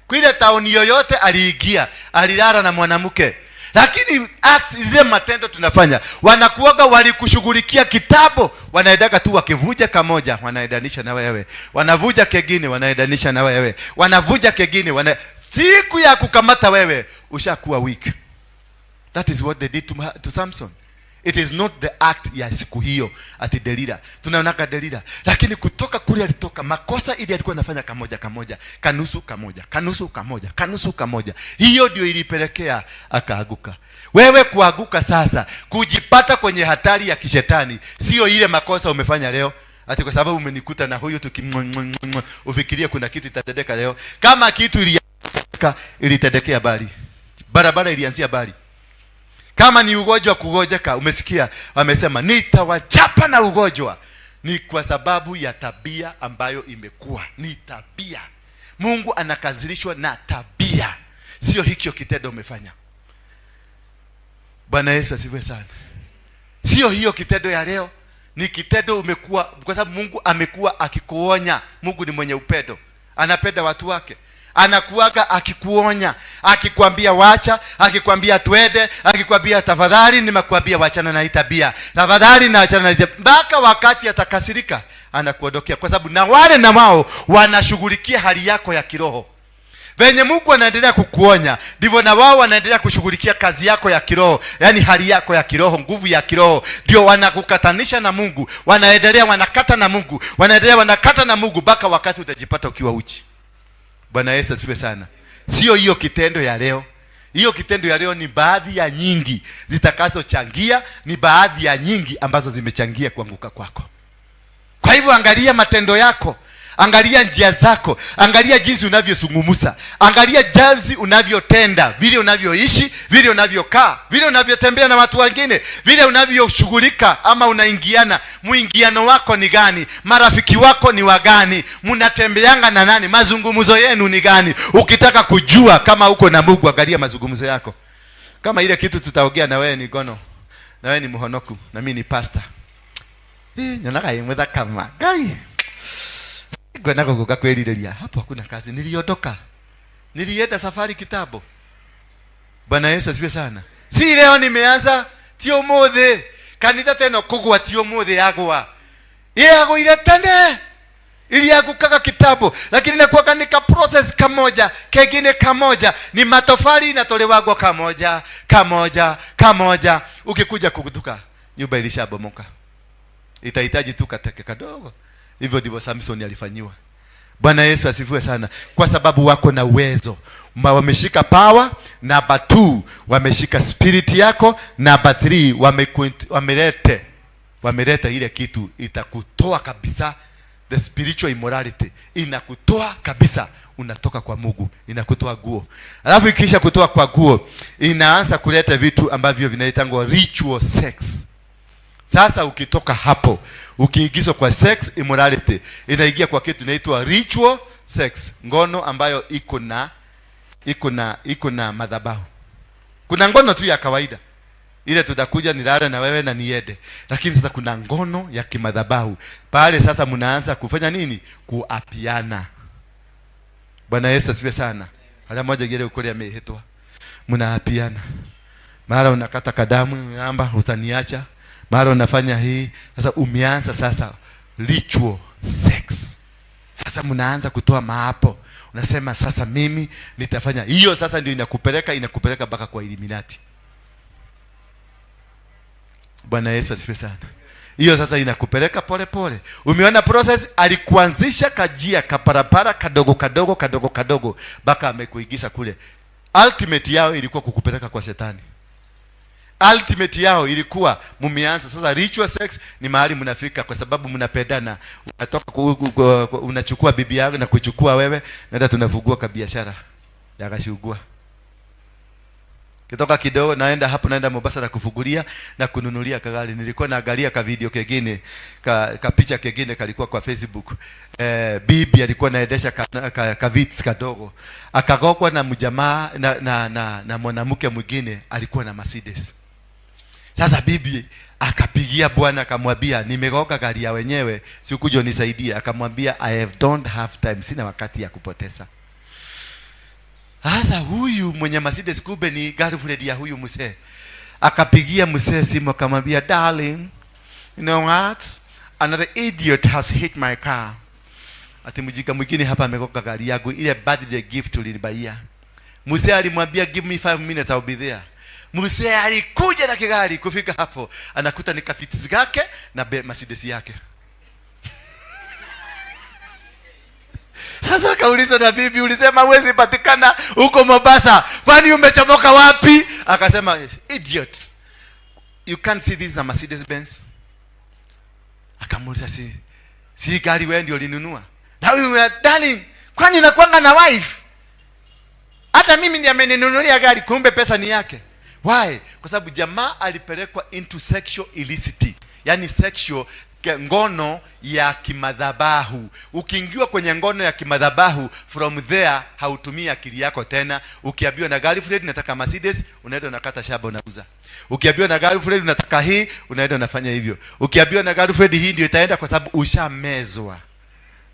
Speaker 1: Kwa ile tauni yoyote aliingia, alilala na mwanamke. Lakini acts, zile matendo tunafanya, wanakuwaga walikushughulikia kitambo, wanaendaga tu wakivuja kamoja, wanaendanisha na wewe, wanavuja kengine, wanaendanisha na wewe, wanavuja kengine, siku ya kukamata wewe ushakuwa weak. That is what they did to Samson. It is not the act ya siku hiyo ati Delila. Tunaonaka Delila. Lakini kutoka kule alitoka makosa ili alikuwa anafanya kamoja kamoja, kanusu kamoja, kanusu kamoja, kanusu kamoja. Hiyo ndio ilipelekea akaaguka. Wewe kuaguka sasa, kujipata kwenye hatari ya kishetani, sio ile makosa umefanya leo. Ati kwa sababu umenikuta na huyu ufikirie kuna kitu itatendeka leo. Kama kitu ilitendekea bali. Barabara ilianzia bali. Kama ni ugonjwa kugojeka, umesikia wamesema nitawachapa na ugonjwa. Ni kwa sababu ya tabia ambayo imekuwa ni tabia. Mungu anakasirishwa na tabia, sio hicho kitendo umefanya. Bwana Yesu asifiwe sana. Sio hiyo kitendo ya leo, ni kitendo umekuwa, kwa sababu Mungu amekuwa akikuonya. Mungu ni mwenye upendo, anapenda watu wake. Anakuaga akikuonya, akikwambia wacha, akikwambia twende, akikwambia tafadhali, nimekuambia wachana na hii tabia, tafadhali na achana na hii tabia, mpaka wakati atakasirika anakuondokea, kwa sababu na wale na wao wanashughulikia hali yako ya kiroho. Venye Mungu anaendelea kukuonya, ndivyo na wao wanaendelea kushughulikia kazi yako ya kiroho, yani hali yako ya kiroho, nguvu ya kiroho. Ndio wanakukatanisha na Mungu, wanaendelea wanakata na Mungu, wanaendelea wanakata na Mungu mpaka wakati utajipata ukiwa uchi. Bwana Yesu asifiwe sana. Sio hiyo kitendo ya leo. Hiyo kitendo ya leo ni baadhi ya nyingi zitakazochangia, ni baadhi ya nyingi ambazo zimechangia kuanguka kwako. Kwa hivyo angalia matendo yako, angalia njia zako, angalia jinsi unavyozungumza, angalia jinsi unavyotenda, vile unavyoishi, vile unavyokaa, vile unavyotembea na watu wengine, vile unavyoshughulika ama unaingiana, muingiano wako ni gani, marafiki wako ni wagani, mnatembeanga na nani, mazungumzo yenu ni gani. Ukitaka kujua kama uko na Mungu, angalia mazungumzo yako. Kama ile kitu tutaongea na wewe ni gono, na wewe ni mhonoku, na mimi ni pastor. Nyonaga imwe kama Ngai ngwenda guguka kwĩrirĩria. Hapo hakuna kazi. Niliondoka, nilienda safari kitambo. Bwana Yesu asifiwe sana. Si leo nimeanza, ti ũmũthĩ kanitha teno kũgwa, ti ũmũthĩ yagwa, yagũire tene, iliangukaga kitambo, lakini nakuwaga ni ka process kamoja kengine kamoja, ni matofali inatolewagwa kamoja kamoja kamoja. Ukikuja kugutuka, nyumba ilishabomoka, itahitaji tu kateke kadogo. Hivyo ndivyo Samson alifanyiwa. Bwana Yesu asifiwe sana. Kwa sababu wako na uwezo, wameshika power. Number 2, wameshika spirit yako. Number 3, wameleta ile kitu itakutoa kabisa. The spiritual immorality inakutoa kabisa, unatoka kwa Mungu, inakutoa guo. Alafu ikisha kutoa kwa guo, inaanza kuleta vitu ambavyo vinaitangwa ritual sex. Sasa ukitoka hapo, ukiingizwa kwa sex immorality, inaingia kwa kitu inaitwa ritual sex, ngono ambayo iko na madhabahu. Kuna ngono tu ya kawaida ile tutakuja nilale na wewe na niende, lakini sasa kuna ngono ya kimadhabahu pale. Sasa mnaanza kufanya nini? Kuapiana. Bwana Yesu asifiwe sana. Hala moja gere ukuri amehitwa, mnaapiana, mara unakata kadamu, namba utaniacha, Mara unafanya hii. Sasa umeanza sasa ritual sex. Sasa mnaanza kutoa maapo, unasema sasa mimi nitafanya hiyo. Sasa ndio inakupeleka mpaka kwa Illuminati. Bwana Yesu asifiwe sana. Hiyo sasa inakupeleka pole pole. Umeona process, alikuanzisha kajia kaparapara kadogo kadogo kadogo kadogo mpaka amekuingiza kule. Ultimate yao ilikuwa kukupeleka kwa shetani. Ultimate yao ilikuwa mumeanza sasa ritual sex, ni mahali mnafika kwa sababu mnapendana. Unatoka unachukua bibi yako na kuchukua wewe, naenda tunafungua kabiashara ya kashugua kitoka kidogo, naenda hapo, naenda Mombasa na kufungulia na kununulia kagari. Nilikuwa naangalia ka video kengine ka picha kengine kalikuwa kwa Facebook. Bibi alikuwa naendesha ka Vitz kadogo, akagongwa na mjamaa na mwanamke mwingine alikuwa na Mercedes. Sasa bibi akapigia bwana akamwambia, nimegonga gari ya wenyewe, sikuja unisaidie. Akamwambia, I have don't have time, sina wakati ya kupoteza. Sasa huyu mwenye Mercedes kumbe ni girlfriend ya huyu mzee. Akapigia mzee simu akamwambia, darling, you know what? Another idiot has hit my car. Ati mjinga mwingine hapa amegonga gari yangu, ile birthday gift ulinibaia. Mzee alimwambia, give me 5 minutes, I'll be there. Mzee alikuja na kigari, kufika hapo anakuta ni kafiti kake na Mercedes yake. Sasa akaulizwa na bibi, ulisema huwezi patikana huko Mombasa, kwani umechomoka wapi? Akasema, idiot, you can't see this is a Mercedes Benz. Akamuuliza, si gari wewe ndio ulinunua? Na huyu, darling, kwani unakuanga na wife? Hata mimi ndiye ameninunulia gari, kumbe pesa ni yake. Why? Kwa sababu jamaa alipelekwa into sexual illicit, yani sexual ngono ya kimadhabahu. Ukiingiwa kwenye ngono ya kimadhabahu, from there hautumii akili yako tena. Ukiambiwa na girlfriend nataka Mercedes, unaenda unakata shamba unauza. Ukiambiwa na girlfriend unataka hii, unaenda unafanya hivyo. Ukiambiwa na girlfriend hii ndio itaenda, kwa sababu ushamezwa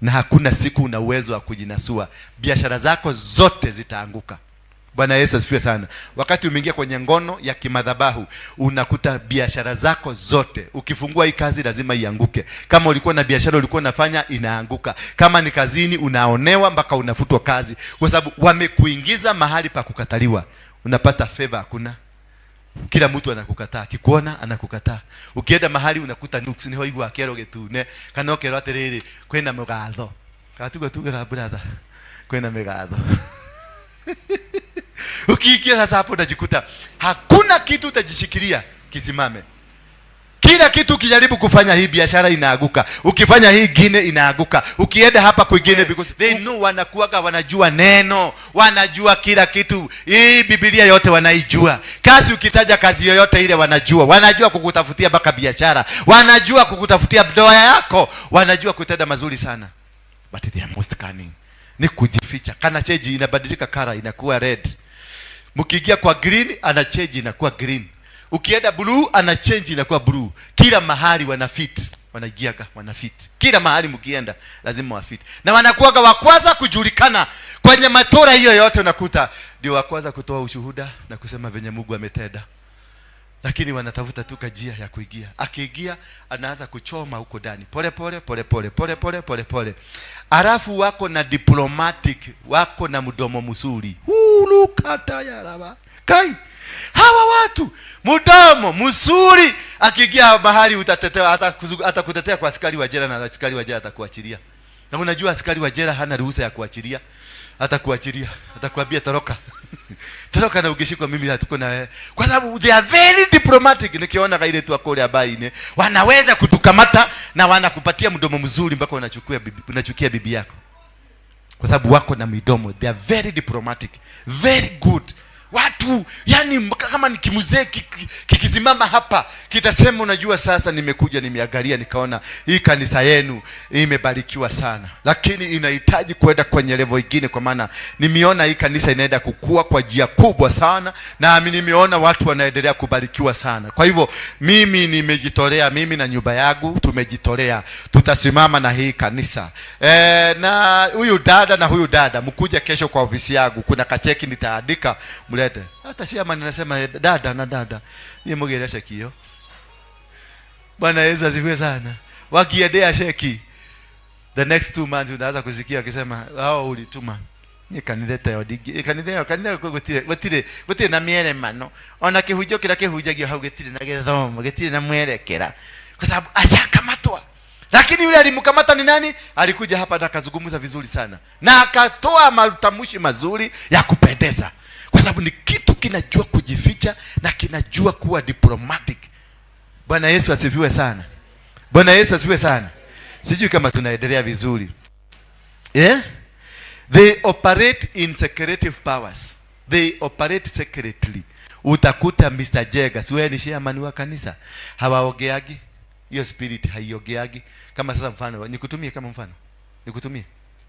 Speaker 1: na hakuna siku una uwezo wa kujinasua. Biashara zako zote zitaanguka. Bwana Yesu asifiwe sana. Wakati umeingia kwenye ngono ya kimadhabahu, unakuta biashara zako zote, ukifungua hii kazi lazima ianguke. Kama ulikuwa na biashara ulikuwa unafanya, inaanguka. Kama ni kazini, unaonewa mpaka unafutwa kazi, kwa sababu wamekuingiza mahali pa kukataliwa. Unapata favor hakuna. Kila mtu anakukataa, akikuona anakukataa. Ukienda mahali unakuta nuksi, niho igua kero gitune kana ukerwo atiriri kwina mugatho. Katugo tugaga brother, kwina migatho. Ukiingia sasa hapo utajikuta hakuna kitu utajishikilia kisimame. Kila kitu ukijaribu kufanya hii biashara inaanguka, ukifanya hii ingine inaanguka, ukienda hapa kwingine, because they know, wanakuwaga wanajua neno, wanajua kila kitu. Hii Biblia yote wanaijua. Kazi ukitaja kazi yoyote ile wanajua, wanajua kukutafutia mpaka biashara, wanajua kukutafutia ndoa yako, wanajua kutenda mazuri sana, but they are most cunning. Ni kujificha. Kana change inabadilika, color inakuwa red. Mkiingia kwa green ana change inakuwa green. Ukienda blue ana change inakuwa blue. Kila mahali wana fit, wanaingiaga wana fit. Kila mahali mkienda lazima wa fit. Na wanakuwaga wa kwanza kujulikana kwenye matora hiyo yote, unakuta ndio wa kwanza kutoa ushuhuda na kusema venye Mungu ametenda. Lakini wanatafuta tu kajia ya kuingia. Akiingia anaanza kuchoma huko ndani pole pole pole pole pole pole pole pole. Alafu wako na diplomatic, wako na mdomo mzuri. Hulukata ya raba. Kai. Hawa watu mdomo mzuri, akiingia mahali utatetewa, atakutetea kwa askari wa jela, na askari wa jela atakuachilia. Na unajua askari wa jela hana ruhusa ya kuachilia. Atakuachilia, atakwambia toroka. Toroka na ugeshikwa mimi hatuko na wewe. Kwa sababu they are very diplomatic. Nikiona kaile tu akole abaine, wanaweza kutukamata na wanakupatia mdomo mzuri mpaka unachukia bibi yako. Kwa sababu wako na midomo, they are very diplomatic, very good. Watu yani kama ni kimuzee kikisimama hapa kitasema, unajua sasa nimekuja nimeangalia nikaona hii kanisa yenu imebarikiwa sana, lakini inahitaji kwenda kwenye level nyingine, kwa maana nimeona hii kanisa inaenda kukua kwa njia kubwa sana, na nimeona watu wanaendelea kubarikiwa sana. Kwa hivyo mimi nimejitolea, mimi na nyumba yangu tumejitolea, tutasimama na hii kanisa. Na huyu dada na huyu dada mkuje kesho kwa ofisi yangu, kuna kacheki nitaandika mlete. Hata si ama ninasema dada na dada, ni mugere ceki hiyo. Bwana Yesu asifiwe sana. Wakiendea cheki, the next 2 months unaanza kusikia akisema, "Hao ulituma ni kanitha tayo ndingi kanitha ĩyo, kanitha ĩyo gũtirĩ na mĩeremano, ona kĩhunjio kĩrĩa kĩhunjagio hau gĩtirĩ na gĩthomo, gĩtirĩ na mwerekera," kwa sababu ashakamatwa. Lakini yule alimkamata ni nani? Alikuja hapa na akazungumza vizuri sana na akatoa matamshi mazuri ya kupendeza, kwa sababu ni kitu kinajua kujificha na kinajua kuwa diplomatic. Bwana Yesu asifiwe sana. Bwana Yesu asifiwe sana. Sijui kama tunaendelea vizuri, yeah? They operate in secretive powers. They operate secretly. Utakuta Mr. Jega, si wewe ni chairman wa kanisa, hawaogeagi. Hiyo spirit haiogeagi. Kama sasa mfano, nikutumie kama mfano, nikutumie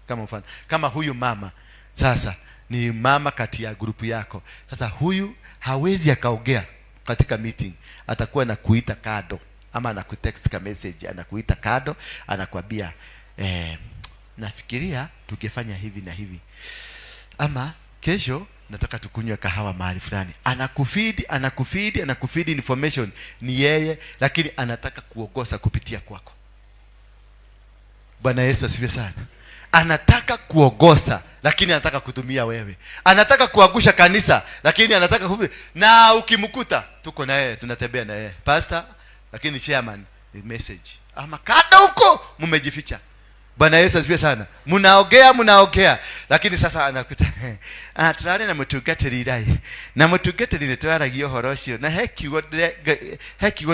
Speaker 1: kama mfano, kama huyu mama sasa ni mama kati ya group yako. Sasa huyu hawezi akaogea katika meeting, atakuwa anakuita kado ama anakutext ka message, anakuita kado, anakwambia, "Nafikiria tungefanya hivi na hivi," ama, "Kesho nataka tukunywe kahawa mahali fulani." Anakufeed, anakufeed, anakufeed information, ni yeye, lakini anataka kuongoza kupitia kwako. Bwana Yesu asifiwe sana. Anataka kuongoza, lakini anataka kutumia wewe. Anataka kuangusha kanisa, lakini anataka na ukimkuta tuko na yeye, tunatembea na yeye, pastor, lakini chairman ni message ama kado huko mmejificha. Bwana Yesu asifiwe sana. Mnaongea, mnaongea, lakini sasa anakuta, "Ah, turarĩ na mũtungatĩri rai na mũtungatĩri nĩ twaragia ũhoro ũcio na he kiugo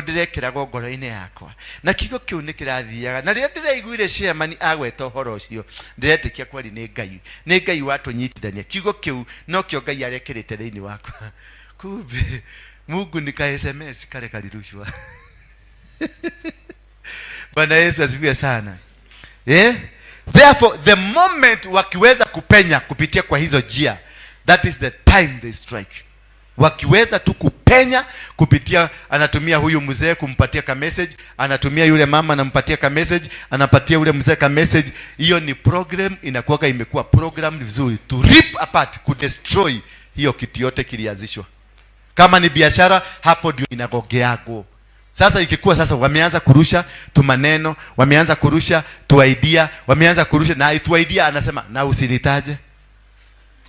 Speaker 1: ndĩrekĩragwo ngoro-inĩ yakwa na kiugo kĩu nĩ kĩrathiaga na rĩrĩa ndĩraiguire chairman agweta ũhoro ũcio, ndĩretĩkia kweri nĩ Ngai, nĩ Ngai watũnyitithania. Kiugo kĩu nokĩo Ngai arekĩrĩte thĩinĩ wakwa." Kumbe Mungu ni ka SMS kale kalirushwa. Bwana Yesu asifiwe sana, eh? Therefore, the moment wakiweza kupenya kupitia kwa hizo njia, that is the time they strike. Wakiweza tu kupenya kupitia, anatumia huyu mzee kumpatia ka message, anatumia yule mama anampatia ka message, anapatia yule mzee ka message, hiyo ni program inakuwaga imekuwa program vizuri to rip apart, kudestroy hiyo kitu yote kilianzishwa. Kama ni biashara, hapo ndio inagogeago. Sasa ikikuwa sasa wameanza kurusha tu maneno, wameanza kurusha tu idea, wameanza kurusha na tu idea, anasema, "Na usinitaje."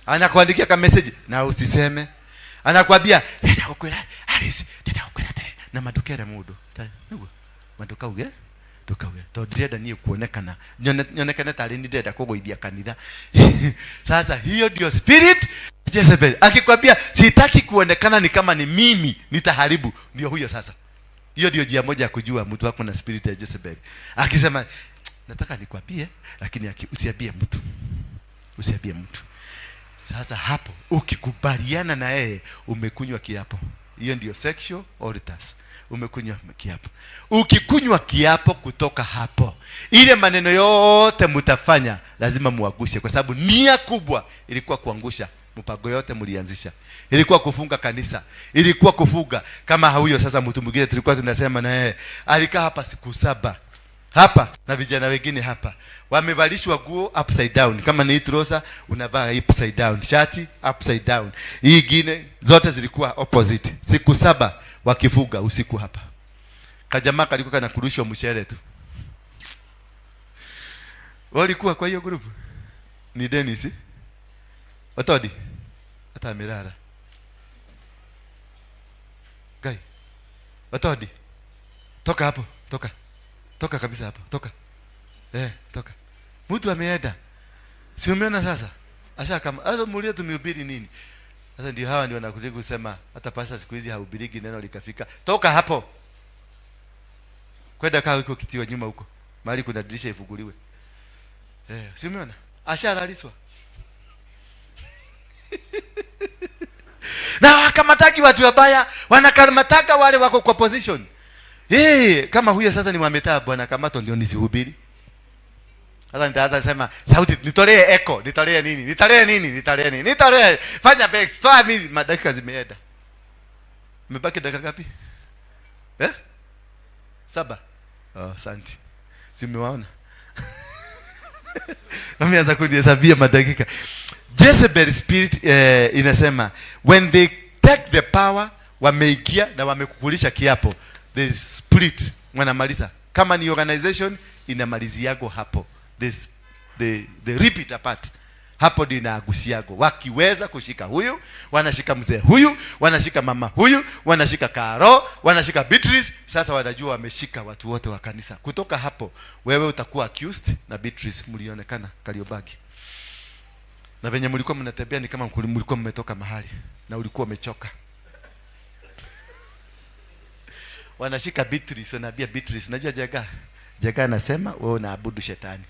Speaker 1: Anakuandikia ka message, "Na usiseme." Anakwambia, "Ndenda gukwira Alice, ndenda gukwira atĩrĩ, na mandukere mundu niguo mandukauge, ndukauge tondũ ndirenda niĩ kuonekana nyonekane tarĩ ni ndĩrenda kũgũithia kanitha." Sasa hiyo ndio spirit Jezebel. Akikwambia, "Sitaki kuonekana ni kama ni mimi nitaharibu," ndio huyo sasa. Hiyo ndio njia moja ya kujua mtu wako na spirit ya Jezebel. Akisema, "Nataka nikwambie, lakini usiambie mtu, usiambie mtu." Sasa hapo ukikubaliana na yeye, umekunywa kiapo. Hiyo ndio sexual altars. Umekunywa kiapo. Ukikunywa kiapo, kutoka hapo ile maneno yote mtafanya lazima muangushe, kwa sababu nia kubwa ilikuwa kuangusha mpango yote mlianzisha, ilikuwa kufunga kanisa, ilikuwa kufuga kama huyo. Sasa mtu mwingine tulikuwa tunasema na yeye alikaa hapa siku 7 hapa na vijana wengine hapa, wamevalishwa nguo upside down. Kama ni trouser unavaa upside down, shati upside down, hii ingine, zote zilikuwa opposite. Siku 7 wakifuga usiku hapa. Kajamaa kalikuwa kanakurushwa mchele tu. Walikuwa kwa hiyo group ni Dennis Otodi, hata amelala. Gai Otodi, toka hapo, toka, toka kabisa hapo, toka, toka. Mtu ameenda, si umeona sasa asha kama sasa muulize tumehubiri nini. Sasa ndio hawa ndio wanakuja kusema hata pastor siku hizi hahubiriki neno likafika. Toka hapo, kwenda kaa huko kitiwa nyuma huko mahali kuna dirisha ifunguliwe. Si umeona ashalaliswa? Na wakamataki watu wabaya, wanakamataga wale wako kwa position. Kama huyo sasa ni wametaa bwana kamato ndio nisihubiri. Sasa nitaanza sema sauti, nitolee echo, nitolee nini, nitolee nini, nitolee nini, nitolee, fanya bass, toa mimi, madakika zimeenda. Umebaki dakika ngapi? Eh? 7. Oh, asante. Si umewaona? Wameanza kunihesabia madakika. Jezebel spirit, inasema when they take the power, wameingia na wamekukulisha kiapo, they split. Wanamaliza. Kama ni organization, inamaliziago hapo. This, the, the rip it apart. Hapo ndio inaagusiago. Wakiweza kushika huyu, wanashika mzee huyu, wanashika mama huyu, wanashika Karo, wanashika Beatrice. Sasa watajua wameshika watu wote wa kanisa. Kutoka hapo, wewe utakuwa accused na Beatrice. Mlionekana Kariobangi na venye mlikuwa mnatembea ni kama mlikuwa mmetoka mahali na ulikuwa umechoka. Wanashika Beatrice, wanaambia Beatrice, unajua Jega, Jega anasema wewe unaabudu shetani.